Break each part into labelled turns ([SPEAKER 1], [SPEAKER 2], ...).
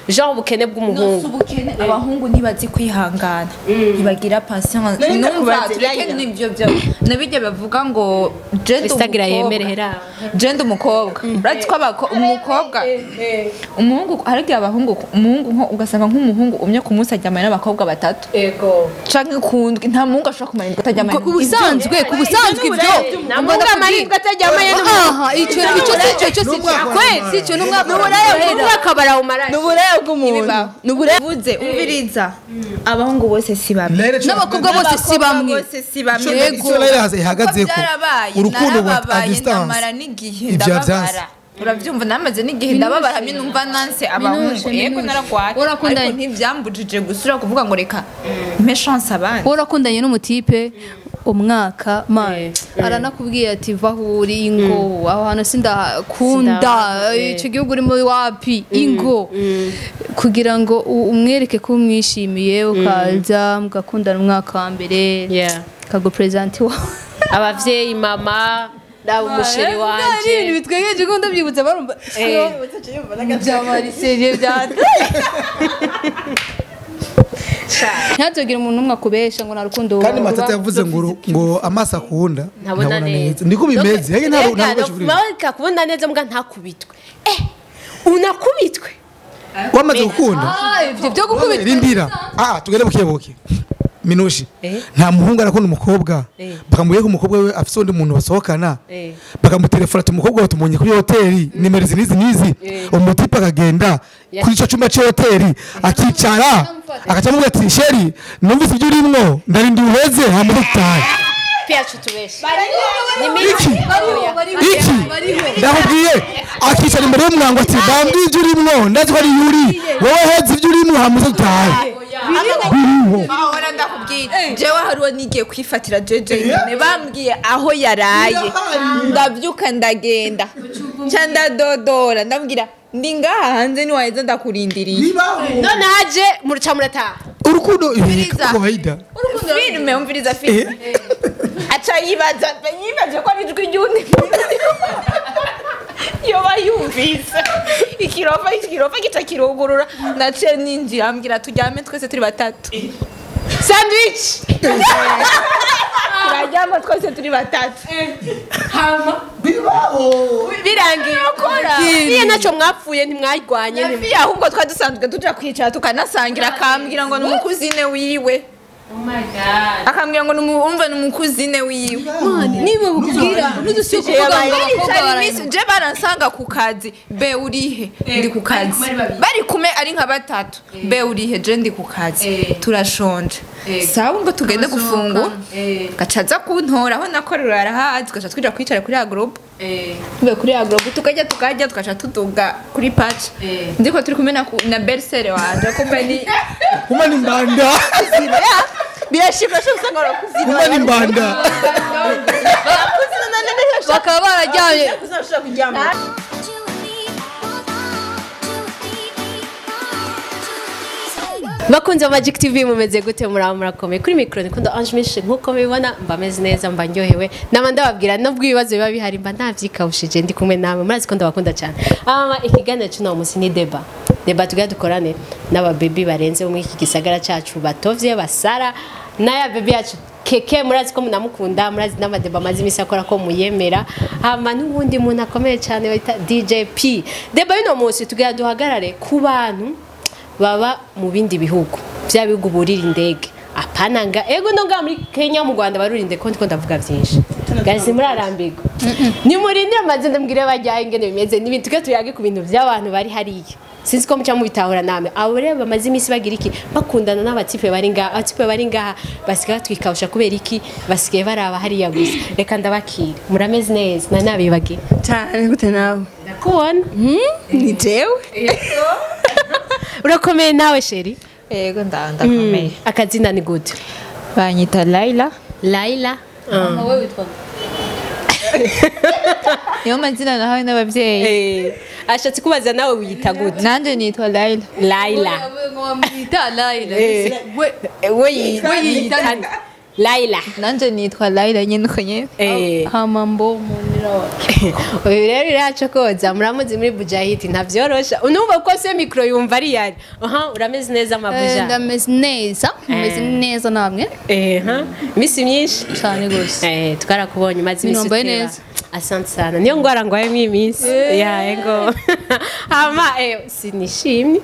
[SPEAKER 1] Genre ubukene bw'umuhungu.
[SPEAKER 2] Ubukene, abahungu ntibazi kwihangana, ntibagira patience. Numva tureke n'ibyo byo nabijya bavuga ngo je ndi
[SPEAKER 1] Instagram
[SPEAKER 2] umukobwa.
[SPEAKER 1] Yemerera.
[SPEAKER 2] Je ndi umukobwa, urazi ko umukobwa, umuhungu, hari igihe abahungu, umuhungu nko ugasanga nk'umuhungu umwe ku munsi aryamanye n'abakobwa batatu canke kundwi. Nta muhungu ashobora kumara indwi ataryamanye.
[SPEAKER 3] Ku busanzwe ibyo
[SPEAKER 1] Nta muhungu amara indwi ataryamanye n'umuhungu.
[SPEAKER 3] Aha, ico si cyo, ico si cyo
[SPEAKER 1] Kweli?
[SPEAKER 3] si cyo, n'umwaka urahera.
[SPEAKER 1] Umwaka barawumara.
[SPEAKER 4] Ni uburaya bw'umuntu, ni uburaya.
[SPEAKER 2] Vuze, umviriza, abahungu bose si bamwe.
[SPEAKER 3] N'abakobwa bose si bamwe.
[SPEAKER 2] Bose si bamwe.
[SPEAKER 3] Yego.
[SPEAKER 5] Icyo Laila ihagazeko,
[SPEAKER 2] Byarabaye.
[SPEAKER 5] urukundo rwa a
[SPEAKER 2] Narababaye,
[SPEAKER 5] distance.
[SPEAKER 2] ndamara n'igihe
[SPEAKER 5] Ibyo
[SPEAKER 2] ndababara.
[SPEAKER 5] byanse.
[SPEAKER 2] Urabyumva, namaze n'igihe ndababara hamwe numva nanse abahungu.
[SPEAKER 3] Minushe,
[SPEAKER 2] Yego.
[SPEAKER 3] Minushe.
[SPEAKER 2] Naragwaye.
[SPEAKER 3] Warakundanye.
[SPEAKER 2] Ariko ntibyambujije gusubira kuvuga ngo reka mpe chance abandi.
[SPEAKER 3] Warakundanye n'umutipe umwaka, man, aranakubwiye ati: "Va aho uri, ingo aho hantu sindakunda."
[SPEAKER 1] Sinda-
[SPEAKER 3] Icyo gihugu urimo wapi, ingo kugira ngo umwereke ko umwishimiye, ukaza mugakundana umwaka wa mbere, kagupresenta iwawe.
[SPEAKER 1] Abavyeyi, mama, nawe umusheri
[SPEAKER 3] Ari
[SPEAKER 1] wanje.
[SPEAKER 3] Ibintu bitwegeje ko ndabyibutse, barumva byamariseriye bya ntihazogire umuntu n'umwe akubesha ngo nta rukundo
[SPEAKER 5] Kandi
[SPEAKER 3] ruba.
[SPEAKER 5] Matata yavuze ngo amaso akunda
[SPEAKER 1] Ntabona neza.
[SPEAKER 5] Niko bimeze, yege nta
[SPEAKER 1] Reka,
[SPEAKER 5] bubesha.
[SPEAKER 1] reka kubona neza mbwa ntakubitwe. Unakubitwe.
[SPEAKER 5] Wamaze gukunda.
[SPEAKER 3] Ah, ibyo byo gukubitwa.
[SPEAKER 5] Rindira, ah, tugende buke buke. Minushi, nta muhungu arakunda umukobwa, bakamubwira ko umukobwa we afise undi muntu basohokana, bakamutelefona ati: "Umukobwa wawe tumunye kuri hoteli nimero izi n'izi n'izi." Umutipe akagenda kuri ico cumba c'hoteli, akicara, agaca amubwira ati: "Chéri, numvise ibyo urimwo, ndarinda uheze hama dutahe."
[SPEAKER 1] Pia tubeshe.
[SPEAKER 5] Iki iki ndakubwiye, akicara imbere y'umwango ati: "Bambwiye ibyo urimwo, ndazi ko ari yuri wowe, heze ibyo urimwo hama uze dutahe." Biriho.
[SPEAKER 2] Ahora ndakubwiye, jewe hariho nigiye kwifatira jeje nyine, bambwiye aho yaraye, ndabyuka ndagenda nca ndadodora, ndambwira: "Ndi ngaha hanze, niwaheza ndakurindiriye."
[SPEAKER 1] None haje muruca murataha.
[SPEAKER 5] Urukundo
[SPEAKER 2] Umviriza.
[SPEAKER 5] kawaida.
[SPEAKER 2] Filime, umviriza filime, aca yibaza, yibaje ko ari ijwi ry'undi muntu yoba yumvise. Ikirofa gica kirugurura, naciye ninjira, ambwira turyame twese turi batatu.
[SPEAKER 1] Sandwich.
[SPEAKER 2] Turaryama twese turi batatu.
[SPEAKER 1] Birangiye niyo ntacyo mwapfuye, ntimwarwanye.
[SPEAKER 2] Nafi, ahubwo twari dusanzwe tuja kwicara tukanasangira, akambwira ngo ni umukuzine wiwe, akambwira ngo umva ni umukuzine wiwe.
[SPEAKER 3] Niba bukubwira n'udusiye kuvuga ngo abakobwa
[SPEAKER 2] Baricara
[SPEAKER 3] baranywa.
[SPEAKER 2] iminsi, je baransanga ku kazi: "Be urihe?" "Ndi ku kazi." Bari kumwe ari nka batatu: "Be urihe?" "Je ndi ku kazi, turashonje." "Sawa, ngo tugende gufungura." Gaca aza kuntora aho nakorera, arahazi, tugaca twija kwicara kuri agroupe, tuvuye kuri agroupe tukarya, tugaca tuduga kuri paci, ndiko turi kumwe na belle-sœur wanje, kumbe ni
[SPEAKER 5] Kuma ni mbanda.
[SPEAKER 2] Birashimwa sho usanga barakuzina.
[SPEAKER 5] Kuma ni mbanda.
[SPEAKER 2] Barakuzina none.
[SPEAKER 3] Bakaba barajyanye.
[SPEAKER 4] Kuryama.
[SPEAKER 1] Bakunze ba Magic TV, mumeze gute? Muraba murakomeye? Kuri micro nikunda Ange Miche. Nkuko mubibona, mba meze neza, mba ndyohewe, nama ndababwira nubwo ibibazo biba bihari, mba ntavyikawushije, ndi kumwe namwe. Murazi ko ndabakunda cyane. Ama ikiganiro cy'uno munsi ni débat, débat tugira dukorane n'ababebi barenze bo muri iki gisagara cyacu, batovye basara n'aya bebi yacu Keke. Murazi ko munamukunda, murazi n'amadeba amaze iminsi akora ko muyemera. Hama n'ubundi muntu akomeye cyane bita DJ P. Débat y'uno munsi tugira duhagarare ku bantu baba mu bindi bihugu, bya bihugu burira indege, apana nga ego no nga muri Kenya, mu Rwanda barurinde ko ndiko ndavuga byinshi. Guys, murarambirwa, nimurindire maze ndambwire bajyaye ingene bimeze n'ibintu tuke tuyage ku bintu by'abantu bari hariya. Sinzi ko muca mubitahura namwe. Abo rero bamaze iminsi bagira iki, bakundana n'abatipe bari ngaha, abatipe bari ngaha basigaye batwikawusha kubera iki? Basigaye baraba hariya gusa. Reka ndabakire. Murameze neza? Na nabibagiye.
[SPEAKER 4] Cyane, gute nawe?
[SPEAKER 1] Ndakubona.
[SPEAKER 2] Ni jewe.
[SPEAKER 1] Urakomeye nawe, chérie?
[SPEAKER 2] Yego, ndakomeye.
[SPEAKER 1] Akazina ni gute?
[SPEAKER 2] Banyita Laila.
[SPEAKER 1] Laila.
[SPEAKER 3] Wowe witwa?
[SPEAKER 2] Niyo mazina nahawe n'ababyeyi.
[SPEAKER 1] Ashatse kubaza nawe wiyita gute?
[SPEAKER 2] Nanjye nitwa Laila.
[SPEAKER 1] Laila.
[SPEAKER 3] Ngo wamwita Laila?
[SPEAKER 2] We
[SPEAKER 3] we yiyita?
[SPEAKER 1] Laila.
[SPEAKER 2] Nanje nitwa Laila nyene uko nyene.
[SPEAKER 3] Hamambo munira wacu.
[SPEAKER 1] Uyu rero iracokoza muramuzi muri Bujahidi ntavyorosha. Unumva ko se micro yumva ari yari. Aha urameze neza mabuja.
[SPEAKER 3] Ndameze neza, meze neza namwe.
[SPEAKER 1] Misi myinshi
[SPEAKER 3] cyane gose.
[SPEAKER 1] Twarakubonye maze imisi
[SPEAKER 3] Minombaye neza.
[SPEAKER 1] Asante sana. Niyo ngwara ngwaye mwi minsi. Ya ego. Hama sinishimye.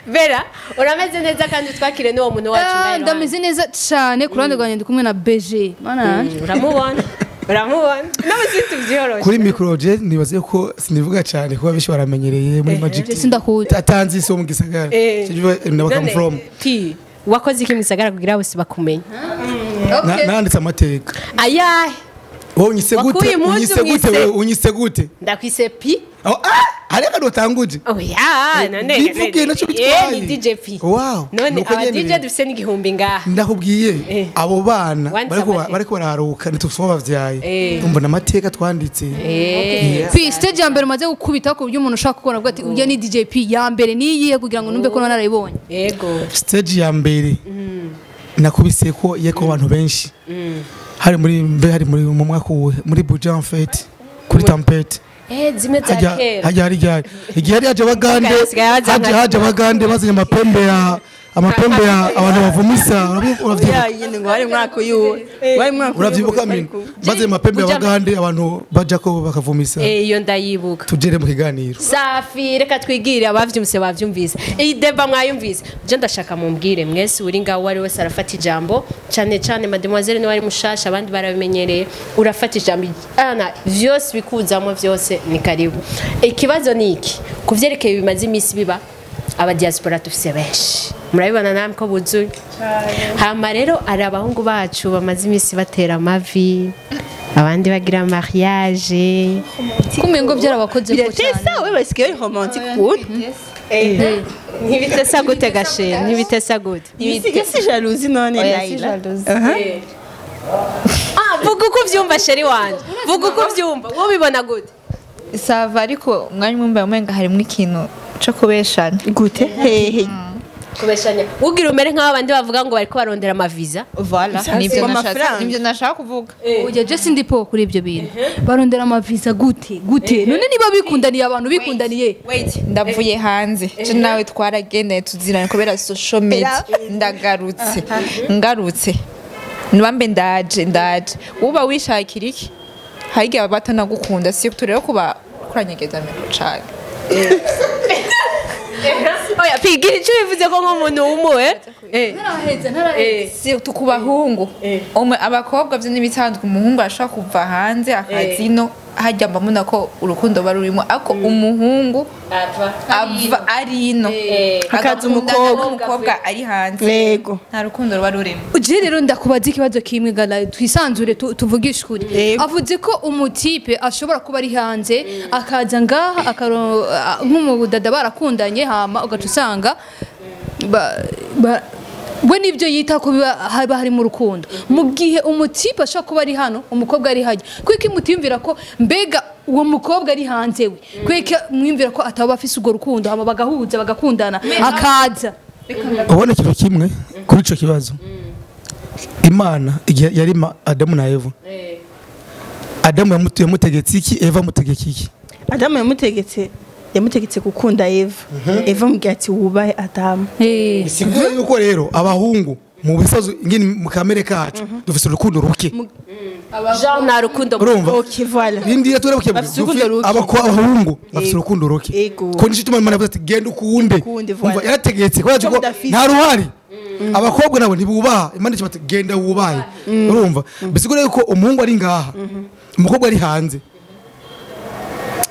[SPEAKER 1] Bera urameze neza kandi twakire n'uwo muntu wacu.
[SPEAKER 3] Ndameze neza cyane kurande rwanjye ndi kumwe na BG. Mana
[SPEAKER 1] uramubona. Uramubona. N'abazi tuvyoroshe.
[SPEAKER 5] Kuri micro je nibaze ko sinivuga cyane kuba bishi baramenyereye muri Magic.
[SPEAKER 3] Sindakuzi.
[SPEAKER 5] Atanzi so mu gisagara. Never come from.
[SPEAKER 1] P wakoze iki mu gisagara kugira bose bakumenye?
[SPEAKER 5] Nanditse amateka.
[SPEAKER 1] Ayahe.
[SPEAKER 5] Wowe unyise gute? Unyise gute wewe unyise gute?
[SPEAKER 1] Ndakwise P.
[SPEAKER 5] Hari akantu utanguje.
[SPEAKER 1] Oya none.
[SPEAKER 5] Bivuge naco bitwaye.
[SPEAKER 1] Ni DJ P.
[SPEAKER 5] Wow.
[SPEAKER 1] None aba DJ dufise n'igihumbi ngaha.
[SPEAKER 5] Ndakubwiye abo bana bariko baraharuka ntitufo bavyaye. Umva amateka twanditse.
[SPEAKER 3] P stage ya mbere umaze gukubita ku buryo umuntu ushaka kubona avuga ati ujya ni DJ P ya mbere niyihe kugira ngo numve ko narayibonye.
[SPEAKER 1] Yego.
[SPEAKER 5] Stage ya mbere. Nakubise ko yeko abantu benshi. Hari muri mbe hari muri mu mwaka muri Buja en fait kuri Tempête.
[SPEAKER 1] Zimwe za kera.
[SPEAKER 5] Hajya hari ryari. Igihe hari haje bagande, haje bagande bazanye amapembe ya abantu bavumisa uravyibuka.
[SPEAKER 4] Nyine ngo hari mwaka uyu. Wari mwaka
[SPEAKER 5] uravyibuka mimi. Bazanye amapembe ya bagande abantu baja ko bakavumisa.
[SPEAKER 1] Iyo ndayibuka.
[SPEAKER 5] Tugere mu kiganiro.
[SPEAKER 1] Safi reka twigire abavyumvise bavyumvise. Iyi deba mwayumvise. Je ndashaka mumbwire mwese uri ngaho wari wese arafata ijambo cyane cyane mademoiselle ni wari mushasha abandi barabimenyereye urafata ijambo ana vyose bikuzamo vyose ni karibu. Ikibazo ni iki kuvyerekeye bimaze imisi biba aba diaspora tufise benshi murabibona namwe ko buzuye. Hama rero ari abahungu bacu bamaze imisi batera amavi abandi bagira mariage
[SPEAKER 3] kumengo byarabakoze ko cyane.
[SPEAKER 4] Biratesa we basigaye romantique ukuntu.
[SPEAKER 1] Ntibitesa gute gashe ntibitesa gute.
[SPEAKER 4] Ntibitesa jalousie none Laila.
[SPEAKER 1] Vuga uko uvyumva sheri wanje. Vuga uko uvyumva wowe ubibona gute?
[SPEAKER 2] Sava ariko umwanya umwe umenga harimo ikintu cyo kubeshana.
[SPEAKER 4] Gute? Hehe.
[SPEAKER 1] Kubeshanya. Ugira umere nk'abo bandi bavuga ngo bariko barondera amaviza.
[SPEAKER 2] Voilà. Nibyo nashaka kuvuga.
[SPEAKER 3] Oya je sindi po kuri ibyo bintu. Barondera amaviza gute? Gute? None niba bikundaniye abantu bikundaniye.
[SPEAKER 2] Wait, ndavuye hanze. Je nawe twaragendeye tuziranye kubera social media. Ndagarutse. Ngarutse. Nubambe ndaje. Uba wishakira iki? Haigiye batanagukunda si turero kuba kuranyegeza meko cyane.
[SPEAKER 1] Oya pigira icyo bivuze ko nk'umuntu w'umuwe
[SPEAKER 3] ntaraheza
[SPEAKER 2] si tukubahungu umwe abakobwa byo nibitanzwe umuhungu ashaka kuva hanze akazino hajya mbamuna ko urukundo barurimo ako umuhungu ava ari ino
[SPEAKER 4] akaza
[SPEAKER 2] umukobwa ari hanze
[SPEAKER 4] yego
[SPEAKER 2] nta rukundo ruba rurimo.
[SPEAKER 3] Uje rero ndakubaza ikibazo kimwe gala twisanzure tuvugishe ukuri. Avuze ko umutipe ashobora kuba ari hanze akaza ngaha nk'umudada barakundanye hama ugaca usanga we nibyo yita ko haba hari mu rukundo mu gihe umutipe ashobora kuba ari hano umukobwa ari hajya kwiki mutimvira ko mbega uwo mukobwa ari hanze we kwiki mwimvira ko ataba afise ugo rukundo hama bagahuza bagakundana akaza.
[SPEAKER 5] Ubona ikintu kimwe kuri ico kibazo. Imana igihe yarima Adamu na Eva. Adamu yamutegetse iki Eva amutegeka iki?
[SPEAKER 4] Adamu yamutegetse gukunda Eva. Eva amubwira ati wubahe Adamu.
[SPEAKER 5] Bisigura yuko rero abahungu mu bisazo ingene mu kamere kacu dufise urukundo ruke.
[SPEAKER 1] Jean na rukundo
[SPEAKER 4] okay voilà.
[SPEAKER 5] Indira turabuke abahungu bafise urukundo ruke. Ko nico tuma Imana ati genda ukunde. Umva yarategetse ko nta ruhari. Abakobwa nabo ntibubaha Imana ati genda wubahe. Urumva bisigura yuko umuhungu ari ngaha umukobwa ari hanze.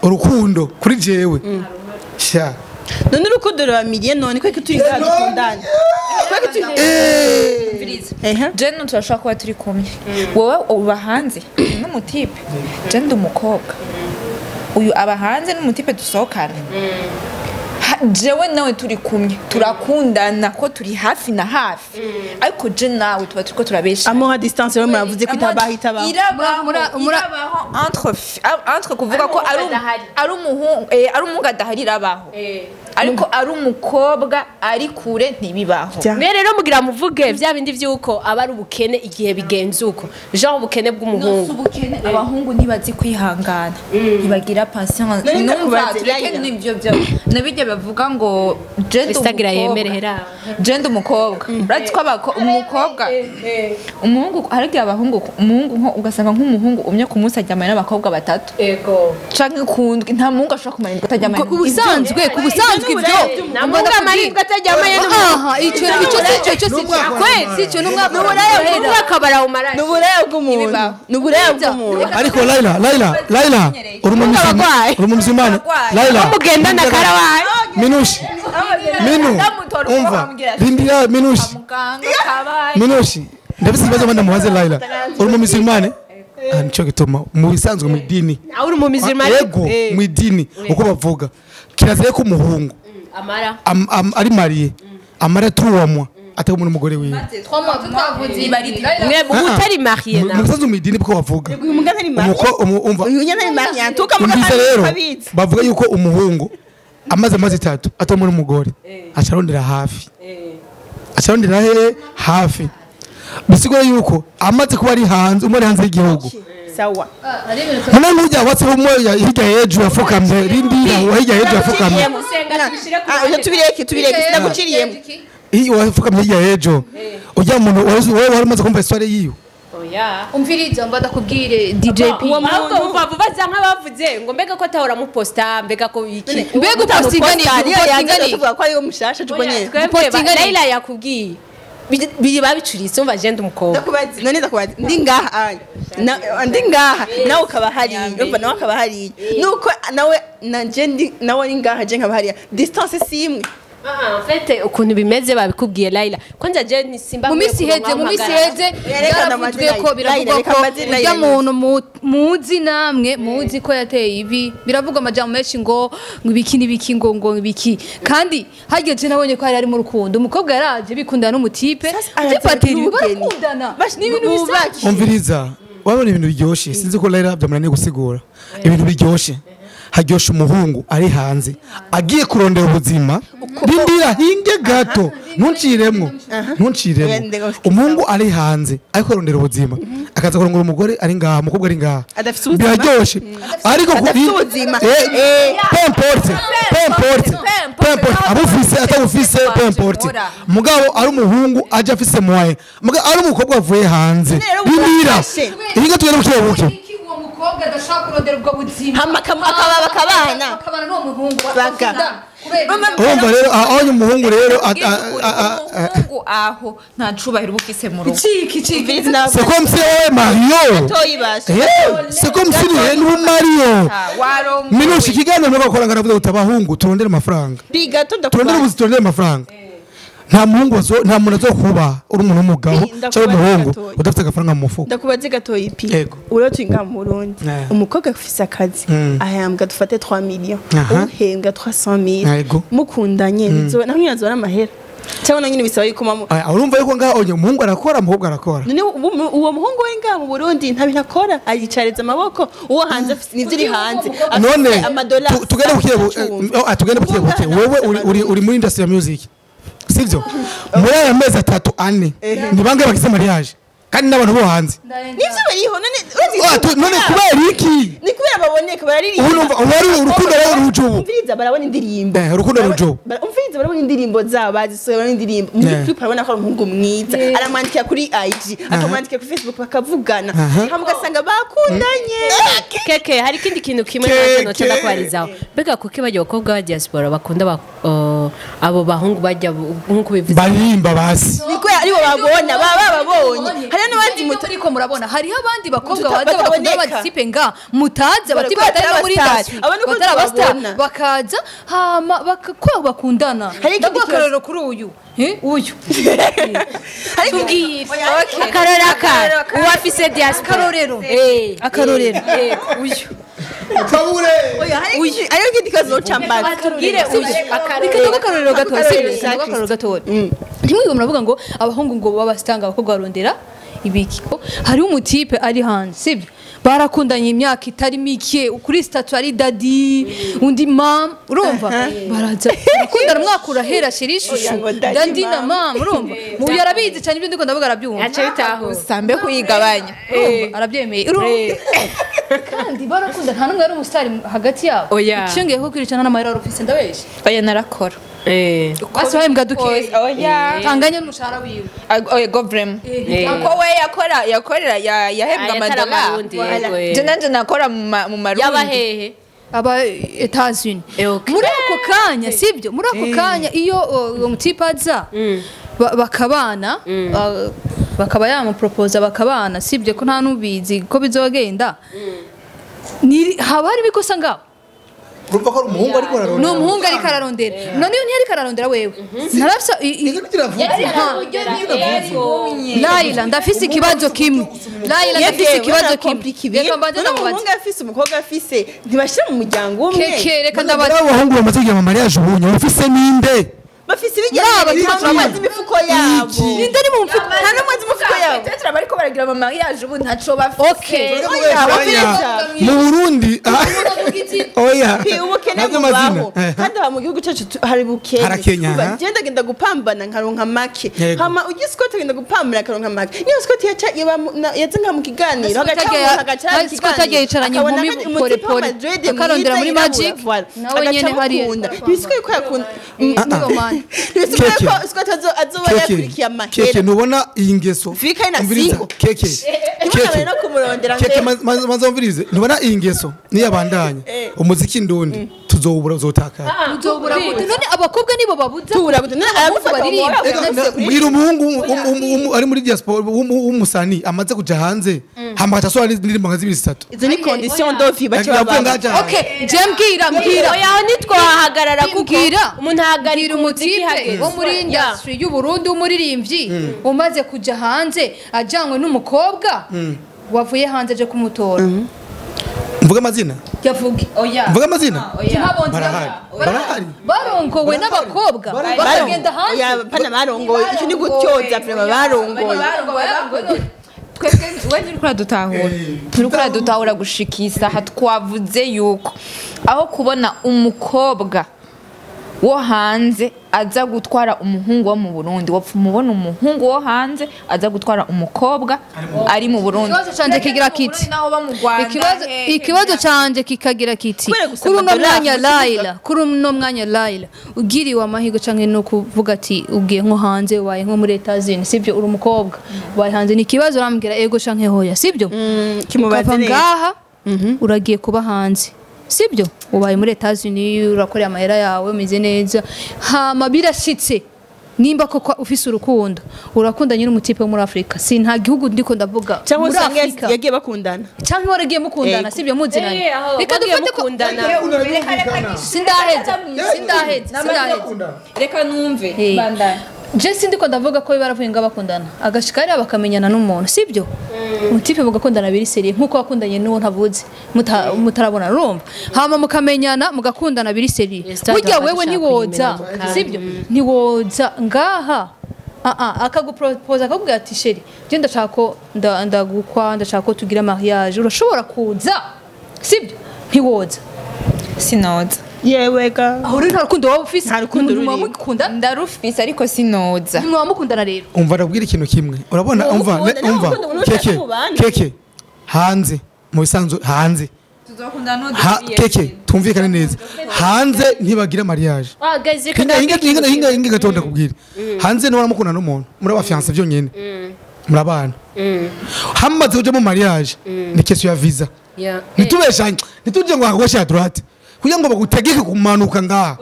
[SPEAKER 5] Urukundo kuri jewe. Sha.
[SPEAKER 4] None urukundo rwa miliye none ko turi ngaha dukundana.
[SPEAKER 2] Je no turashaka kuba turi kumwe. Wowe uba hanze n'umutipe. Je ndi umukobwa. Uyu aba hanze n'umutipe dusohokana. Jewe nawe turi kumwe turakundana ko turi hafi na hafi ariko je nawe tuba turiko turabesha
[SPEAKER 4] amour à distance rero muravuze ko itabaho
[SPEAKER 2] irabaho entre kuvuga ko ari umuhungu ari umuhungu adahari irabaho Ariko ari umukobwa ari kure ntibibaho.
[SPEAKER 1] Mwe rero mugira muvuge vya bindi vyuko aba ari ubukene igihe bigenze uko genre ubukene bw'umuhungu.
[SPEAKER 2] Ubukene abahungu ntibazi kwihangana, ntibagira patience. Numva tureke n'ivyo byo nabijya bavuga ngo jenda umukobwa urazi ko umukobwa umuhungu harigihe abahungu umuhungu nko ugasanga nk'umuhungu umwe ku munsi aryamanye n'abakobwa batatu
[SPEAKER 1] ego
[SPEAKER 2] canke kundwi nta muhungu ashobora kumara indwi ataryamanye.
[SPEAKER 3] Kubusanzwe ibyo
[SPEAKER 1] nta muhungu amara indwi ataryamanye n'umuhungu.
[SPEAKER 3] Ico ico si cyo n'umwaka
[SPEAKER 1] n'umwaka barawumara.
[SPEAKER 4] N'uburaya bw'umuntu, n'uburaya bw'umuntu.
[SPEAKER 5] Ariko Laila uri umuzimana Laila
[SPEAKER 1] mugendana karabaye
[SPEAKER 5] Minushi Minu umva rindira Minushi Minushi ndabise ibibazo banda mubaze Laila uri umuzimane. Nico gituma mu bisanzwe mu idini
[SPEAKER 1] uri umuzimane
[SPEAKER 5] yego mu idini uko bavuga kirazira ko umuhungu
[SPEAKER 1] amara
[SPEAKER 5] ari mariye amara tuwamwa atari umuntu umugore wiwe
[SPEAKER 1] mwe utari mariye
[SPEAKER 5] na musanzwe mu idini bwo bavuga
[SPEAKER 4] uyu
[SPEAKER 5] umva rero bavuga yuko umuhungu amaze amazi 3 atari umuntu umugore acarondera hafi acarondera he hafi bisigura yuko amaze kuba ari hanze umwe ari hanze y'igihugu
[SPEAKER 4] sawa.
[SPEAKER 5] None mujya watse umwe hirya hejuru afukamye rindira hirya hejuru afukamye
[SPEAKER 4] tubireke sinaguciriyemo
[SPEAKER 5] iyo wafukamye hirya hejuru ujya muntu wewe wari umaze kumva histoire yiyo.
[SPEAKER 1] Oya
[SPEAKER 3] umviriza mba ndakubwire DJ P
[SPEAKER 1] uwo muntu ubavuza nk'abavuze ngo mbega ko atahora mu posta mbega ko iki
[SPEAKER 3] mbega upostingani
[SPEAKER 4] tuvuga ko ari umushasha tuko nyene
[SPEAKER 1] Laila yakubwiye biba bicuritse umva jenda umukobwa
[SPEAKER 4] ndakubaza none ndakubaza ndi ngaha ndi ngaha nawe ukaba hariya umva nawe akaba hariya nuko nawe nanje ndi nawe ari ngaha je nkaba hariya distance si imwe.
[SPEAKER 1] En fait ukuntu bimeze babikubwiye Laila kwanza je ni simba
[SPEAKER 3] mu misi heze yaravuzwe ko biravugwa ko ujya muntu muzi namwe muzi ko yateye ibi biravugwa amajambo menshi ngo ibiki n'ibiki ngo ibiki kandi hagiye nabonye ko hari mu rukundo umukobwa yaraje bikundana n'umutipe pateri barakundana ni ibintu bisanzwe.
[SPEAKER 5] Umviriza wabona ibintu biryoshe sinzi ko Laila byamunaniye gusigura ibintu biryoshe haryosha umuhungu ari hanze agiye kurondera ubuzima rindira hinge gato ntunciremwo umuhungu ari hanze ariko kurondera ubuzima akaza kurongora umugore ari ngaha umukobwa ari ngaha biraryoshe ariko peu importe abufise atabufise peu importe mugabo ari umuhungu aje afise moyen mugabo ari umukobwa avuye hanze rindira hinge tugere buke
[SPEAKER 3] umukobwa adashaka kurondera ubwo buzima
[SPEAKER 4] akabana
[SPEAKER 3] akabana n'uwo muhungu
[SPEAKER 5] urumva rero aho umuhungu rero
[SPEAKER 2] umuhungu aho nta cubahiro uba ufise mu rugo
[SPEAKER 3] iki
[SPEAKER 5] c'est comme si wowe Mario c'est comme si ni Mario Minushi ikiganiro nuko akora ngaravuga uti abahungu turondere amafaranga turondere ubuzi turondere amafaranga nta muhungu nta muntu azokuba uri umuntu w'umugabo cyangwa umuhungu udafite agafaranga mu mufuko.
[SPEAKER 4] Ndakubaze gatoyi pi urotse inga mu Burundi umukobwa afise akazi ahembwa dufate 3 millions uhembwa 300,000 mukundanye bizo namwe azora amahera cyangwa nyine bisaba yuko mama
[SPEAKER 5] urumva yuko ngaho umuhungu arakora umukobwa arakora
[SPEAKER 4] none uwo muhungu we ngaho mu Burundi nta bintu akora ayicareza amaboko uwo hanze nivyo iri hanze
[SPEAKER 5] none tugende buke wewe uri muri industry ya music sivyo muri aya mezi 3 4 ni bangahe bagize mariage kandi n'abantu bo hanze
[SPEAKER 4] nivyo bariho none
[SPEAKER 5] none kubera iki
[SPEAKER 4] ni kubera baboneka bararirimba
[SPEAKER 5] urumva wari urukundo rero rujubu
[SPEAKER 4] umviriza barabona indirimbo
[SPEAKER 5] urukundo rujubu
[SPEAKER 4] umviriza barabona indirimbo zabo bazisohoye barabona indirimbo muri clip barabona ko ari umuhungu mwiza aramwandikira kuri IG akamwandikira kuri Facebook bakavugana hama ugasanga bakundanye.
[SPEAKER 1] Keke hari ikindi kintu kimwe nacyo ndakubarizaho mbega kuki bajya abakobwa ba diaspora bakunda abo bahungu bajya nkuko bivuze
[SPEAKER 5] baririmba basi
[SPEAKER 4] niko aribo babona baba babonye hari n'abandi
[SPEAKER 3] mutariko murabona hariho abandi bakobwa baza bakunda abatipe nga mutaza bati batari muri industry batari abastar bakaza hama bakakwa bakundana ndaguha akarorero kuri uyu uyu
[SPEAKER 1] tubwire akarorero aka uwafise diaspora
[SPEAKER 3] akarorero akarorero uyu
[SPEAKER 5] kabure
[SPEAKER 4] oya hari ikindi kibazo cyambaza
[SPEAKER 1] tubwire uyu
[SPEAKER 3] akarorero gato akarorero gato ntimwiwe muravuga ngo abahungu ngo babasitanga abakobwa barondera ibiki hariho umutipe ari hanze sibyo Barakundanye imyaka itari mike, kuri statut ari daddy, undi mom, urumva? Baraza barakundana umwaka urahera, chéri chouchou, daddy na mom, urumva? Mu yarabizi cyane ibyo ndiko ndavuga, arabyumva.
[SPEAKER 1] Aca bitahura.
[SPEAKER 2] Sambe kuyigabanya.
[SPEAKER 3] Urumva, arabyemeye, urumva? Kandi barakunda, nta n'umwe yari umusitari hagati yabo.
[SPEAKER 1] Oya.
[SPEAKER 3] Ikiyongeyeho kwiricana n'amahera wari ufise, ndabeshe?
[SPEAKER 2] Oya, narakora.
[SPEAKER 3] Basi wahembwa dukeya.
[SPEAKER 2] Oya.
[SPEAKER 3] Tanganya n'umushahara wiwe.
[SPEAKER 2] Oya, go vraiment. Kuko we yakora, yakorera, yahembwa
[SPEAKER 1] Ah, yatari
[SPEAKER 2] amadolari.
[SPEAKER 1] amarundi, yego, eh.
[SPEAKER 2] Je nanje nakora mu marundi.
[SPEAKER 1] Yaba hehe?
[SPEAKER 3] Aba Etats-Unis.
[SPEAKER 1] Okay.
[SPEAKER 3] Muri ako kanya, sibyo, muri ako kanya iyo uwo mutipe aza, bakabana, bakaba yamupropoza bakabana, sibyo, ko nta nubizi ko bizogenda, ni haba harimo ikosa ngaho?
[SPEAKER 5] Urumva ko ari umuhungu ariko ararondera.
[SPEAKER 3] Ni umuhungu ariko ararondera. None iyo ntiyariko ararondera wewe, narafisa
[SPEAKER 5] Nicyo kiravuze.
[SPEAKER 3] Laila, ndafise ikibazo kimwe. Laila, ndafise ikibazo kimwe, reka mbanze ndamubaze.
[SPEAKER 4] Umuhungu afise, umukobwa afise, ntibashira mu muryango umwe.
[SPEAKER 3] Keke, reka
[SPEAKER 5] Muri
[SPEAKER 3] ndabaze.
[SPEAKER 5] abo bahungu bamaze kugira ama mariage ubunye, ufise ninde?
[SPEAKER 4] Bafise
[SPEAKER 3] Muri aba
[SPEAKER 4] ibigeni,
[SPEAKER 3] tuba
[SPEAKER 4] nta imifuko yabo.
[SPEAKER 3] Ninde ari mu mfuko?
[SPEAKER 4] Nta n'umwe azi imifuko yabo.
[SPEAKER 2] Peut-être abariko baragira ama mariage ubu ntaco bafise.
[SPEAKER 3] Okay.
[SPEAKER 5] Mu Burundi, oya.
[SPEAKER 4] Pi, ubukene
[SPEAKER 5] Ntabwo amazina.
[SPEAKER 4] bubaho. Kandi aha mu gihugu cyacu hari bukene.
[SPEAKER 5] Harakenya,
[SPEAKER 4] Umva,
[SPEAKER 5] ha?
[SPEAKER 4] genda genda gupambana nkaronka make.
[SPEAKER 5] Yego.
[SPEAKER 4] Hama ugiye Scott agenda gupambana akaronka make, niyo Scott yaca yaba yaza nka mu kiganiro,
[SPEAKER 3] Scott
[SPEAKER 4] hagaca umuntu agaca mu
[SPEAKER 3] Scott agiye yicaranye
[SPEAKER 4] akabona
[SPEAKER 3] inkumi
[SPEAKER 4] ko umutipe
[SPEAKER 3] pole pole,
[SPEAKER 4] w'amadrede
[SPEAKER 3] akarondera
[SPEAKER 4] mwiza
[SPEAKER 3] muri
[SPEAKER 4] yirabura,
[SPEAKER 3] Magic,
[SPEAKER 4] voilà.
[SPEAKER 3] nawe
[SPEAKER 4] Agaca
[SPEAKER 3] nyene hariya.
[SPEAKER 4] amukunda. Ntibisikuye ko yakunda.
[SPEAKER 3] Niyo man.
[SPEAKER 4] Ntibisikuye
[SPEAKER 5] Keke.
[SPEAKER 4] ko Scott azoba yakurikiye
[SPEAKER 5] Keke,
[SPEAKER 4] amahera.
[SPEAKER 5] ntubona iyi ngeso?
[SPEAKER 4] Vika na
[SPEAKER 5] Umviriza,
[SPEAKER 4] single.
[SPEAKER 5] Keke,
[SPEAKER 4] Ntimukabone no kumurondera
[SPEAKER 5] Keke,
[SPEAKER 4] ngo
[SPEAKER 5] maze umvirize, ntubona iyi ngeso niyabandanya, umuziki ndundi tuzowubura, uzotakara.
[SPEAKER 3] Uzobura gute? None abakobwa nibo babuza
[SPEAKER 4] Tubura gute? None
[SPEAKER 3] abahungu
[SPEAKER 4] aragufata
[SPEAKER 3] baririmba.
[SPEAKER 4] umubabaro.
[SPEAKER 5] Ega, mbwira umuhungu ari muri diaspora w'umusani amaze kuja hanze, hama agaca asohora n'indirimbo nka zibiri zitatu.
[SPEAKER 4] Izo ni condition de vie baca
[SPEAKER 5] Yavuye
[SPEAKER 4] babana.
[SPEAKER 5] ngaho aja hanze.
[SPEAKER 3] Okay, je mbwira, mbwira.
[SPEAKER 1] Oya, aho ntitwahagarara kuko
[SPEAKER 3] Mbwira.
[SPEAKER 1] umuntu ahagarika
[SPEAKER 3] Mbwira
[SPEAKER 1] umuziki
[SPEAKER 3] umutipe
[SPEAKER 1] hageze.
[SPEAKER 3] wo muri industry y'u Burundi w'umuririmbyi umaze kuja hanze ajanywe n'umukobwa wavuye hanze aje kumutora.
[SPEAKER 5] Mvuge amazina?
[SPEAKER 3] Yavuge.
[SPEAKER 2] Oya.
[SPEAKER 5] Mvuge amazina?
[SPEAKER 3] Ntabonzi.
[SPEAKER 5] Barahari, barahari.
[SPEAKER 3] Barongowe n'abakobwa bakagenda hanze.
[SPEAKER 4] Oya, pana barongoye, icyo ni gutyoza vraiment, barongoye.
[SPEAKER 2] Twebwe we nturiko uradutahura, nturiko uradutahura gushika isaha. Twavuze yuko aho kubona umukobwa wo hanze aza gutwara umuhungu wo mu Burundi, wapfa umubona umuhungu wo hanze aza gutwara umukobwa ari mu Burundi.
[SPEAKER 3] Ikibazo canje kigira kiti,
[SPEAKER 2] naho ba mu Rwanda,
[SPEAKER 3] ikibazo
[SPEAKER 2] hehe.
[SPEAKER 3] ikibazo canje kikagira kiti,
[SPEAKER 4] Kubera gusa
[SPEAKER 3] kuri uno
[SPEAKER 4] amadolari,
[SPEAKER 3] mwanya,
[SPEAKER 4] gusa
[SPEAKER 3] Laila, kuri uno mwanya Laila, ugiriwe amahirwe canke no kuvuga ati ugiye nko hanze, ubaye nko muri Etats-Unis, sibyo, uri umukobwa ubaye hanze, ni ikibazo, urambwira ego canke hoya, sibyo?
[SPEAKER 4] Kimubaze
[SPEAKER 3] Ukava
[SPEAKER 4] neza.
[SPEAKER 3] ngaha uragiye kuba hanze, sibyo, ubaye muri Etats-Unis, urakorera amahera yawe, umeze neza, hama birashitse, nimba koko ufise urukundo, urakundanye n'umutipe wo muri Afrika, si nta gihugu ndiko ndavuga,
[SPEAKER 4] Cyangwa
[SPEAKER 3] muri
[SPEAKER 4] usanga
[SPEAKER 3] Afrika,
[SPEAKER 4] yagiye bakundana.
[SPEAKER 3] cyangwa waragiye mukundana,
[SPEAKER 4] Yego.
[SPEAKER 3] sibyo, muzinanye.
[SPEAKER 1] Eh, aho
[SPEAKER 3] Reka
[SPEAKER 1] bagiye
[SPEAKER 3] dufate ko
[SPEAKER 1] mukundana.
[SPEAKER 3] sindaheza, sindaheza, sindaheza.
[SPEAKER 2] Reka numve.
[SPEAKER 3] Eh.
[SPEAKER 2] Bandanya.
[SPEAKER 3] Je sindiko ndavuga ko baravuye ngo bakundana, agashika hariya bakamenyana n'umuntu, sibyo, umutipe mugakundana biri sérieux nkuko wakundanye n'uwo ntavuze, mutarabona, urumva, hama mukamenyana mugakundana biri sérieux.
[SPEAKER 1] Yes,
[SPEAKER 3] Burya
[SPEAKER 1] twaba
[SPEAKER 3] wewe
[SPEAKER 1] dushaka
[SPEAKER 3] ntiwoza,
[SPEAKER 1] kuyimena mu kanya.
[SPEAKER 3] sibyo, ntiwoza ngaha, akagupropoza akakubwira ati chéri, je ndashaka ko ndagukwa, ndashaka ko tugira mariage, urashobora kuza, sibyo, ntiwoza?
[SPEAKER 2] Sinoza.
[SPEAKER 4] Yewega.
[SPEAKER 3] Aho rero nta rukundo waba ufise.
[SPEAKER 4] Nta rukundo
[SPEAKER 3] Ntimuba
[SPEAKER 4] rurimo.
[SPEAKER 3] mukundana.
[SPEAKER 2] Ndarufise, ariko sinoza.
[SPEAKER 3] Ntimuba mukundana rero.
[SPEAKER 5] Umva, ndabwira ikintu kimwe, urabona, umva,
[SPEAKER 4] Mukunda, nawe
[SPEAKER 5] umva,
[SPEAKER 4] ukunda umuntu
[SPEAKER 5] Keke,
[SPEAKER 4] ushaka mubana.
[SPEAKER 5] Keke, hanze mu bisanzwe hanze
[SPEAKER 2] Tuzokundana.
[SPEAKER 5] Keke, tumvikane neza, hanze ntibagira mariage.
[SPEAKER 1] Ah, guys, reka
[SPEAKER 5] Hinga, hinga,
[SPEAKER 1] ndababwira
[SPEAKER 5] hinga,
[SPEAKER 1] ikintu
[SPEAKER 5] hinga,
[SPEAKER 1] kimwe.
[SPEAKER 5] hinga gatonda kubwira, hanze niba murakundana n'umuntu, muri aba fiancé byonyene, murabana, hamaze kuja mu mariage ni question ya visa.
[SPEAKER 1] Yeah.
[SPEAKER 5] Ntitubeshanye, ntitujye ngo à gauche à droite kugira ngo bagutegeke kumanuka ngaha,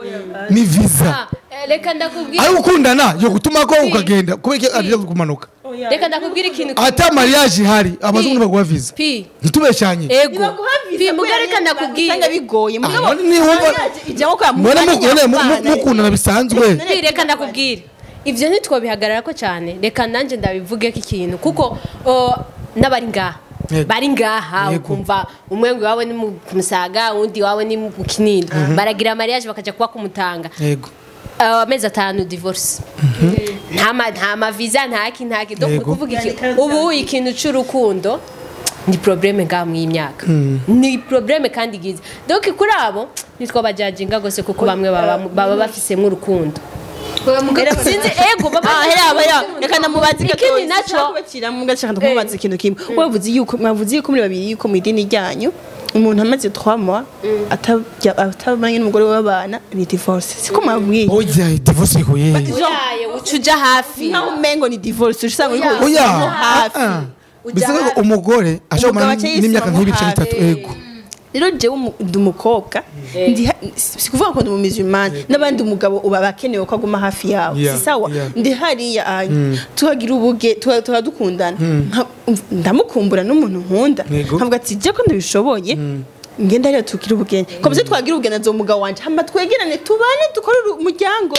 [SPEAKER 5] ni visa.
[SPEAKER 1] Ah, reka ndakubwira.
[SPEAKER 5] Ari gukundana yo gutuma ko ukagenda, kubera iki ari kumanuka?
[SPEAKER 1] Reka ndakubwira ikintu.
[SPEAKER 5] Ata mariage ihari, abazungu ntibaguha visa.
[SPEAKER 1] Pi.
[SPEAKER 5] Ntitubeshanye.
[SPEAKER 1] Ego.
[SPEAKER 4] Nibaguha visa
[SPEAKER 1] Pi, muga
[SPEAKER 4] kubera
[SPEAKER 1] reka
[SPEAKER 4] nyene
[SPEAKER 1] ndakubwira.
[SPEAKER 4] usanga bigoye. Mugabo
[SPEAKER 5] none niwumva-
[SPEAKER 4] mariage ijyamo kwa
[SPEAKER 5] mubona
[SPEAKER 4] muganga nyakubahwa.
[SPEAKER 5] mukundana bisanzwe.
[SPEAKER 1] Pi, reka ndakubwira, ibyo ntitwobihagarara ko cyane, reka nanjye ndabivuge ko ikintu kuko n'abari ngaha,
[SPEAKER 5] Yego.
[SPEAKER 1] bari ngaha,
[SPEAKER 5] Yego.
[SPEAKER 1] ukumva umwe ngo iwawe ni mu Musaga, uwundi iwawe ni mu Kinindo, baragira mariage bakajya kuba kumutanga.
[SPEAKER 5] Yego.
[SPEAKER 1] Amezi 5, divorce, nta ma visa, nta ki, nta ki. Donc
[SPEAKER 5] Yego.
[SPEAKER 1] kuvuga iki, ubu ikintu cy'urukundo Ni problème ngaha mw'imyaka, ni problème kandi igize. Donc kuri abo nitwo bajajinga gose, kuko bamwe baba bafisemwo urukundo. Sinzi, ego baba.
[SPEAKER 4] Ah, hera hera, reka ndamubaza.
[SPEAKER 1] Ikindi naco-
[SPEAKER 4] Kubakira mu gace, ndamubaza ikintu kimwe. Wavuze yuko, mwavuze yuko muri babiri, yuko mu idini ryanyu umuntu amaze 3 mois atabya atabanye n'umugore w'abana ni divorce, siko mwabwiye?
[SPEAKER 5] Oya, divorce ikuye.
[SPEAKER 1] Oyaye, uca uja hafi.
[SPEAKER 4] Nkaho umengo ni divorce, usanga uriko
[SPEAKER 5] Oya.
[SPEAKER 4] hafi.
[SPEAKER 5] Ah, bisa ko umugore ashobora
[SPEAKER 4] Umugabo
[SPEAKER 5] kumara
[SPEAKER 4] aca yisuma
[SPEAKER 5] n'imyaka
[SPEAKER 4] mo
[SPEAKER 5] nk'ibiri canke
[SPEAKER 4] hafi.
[SPEAKER 5] itatu, ego.
[SPEAKER 4] Rero jewe ndi umukobwa, si kuvuga ko ndi umumizimani n'abandi, umugabo uba bakenewe ko aguma hafi yawe. Si sawa? Ndi hariya anya tuhagira ubuge, tuba dukundana, ndamukumbura n'umuntu nkunda, nkavuga ati je ko ndabishoboye ngenda hariya tugira ubugeni, komeze twagira ubugeni, azo umugabo wanje, hama twegerane, tubane, dukore umuryango.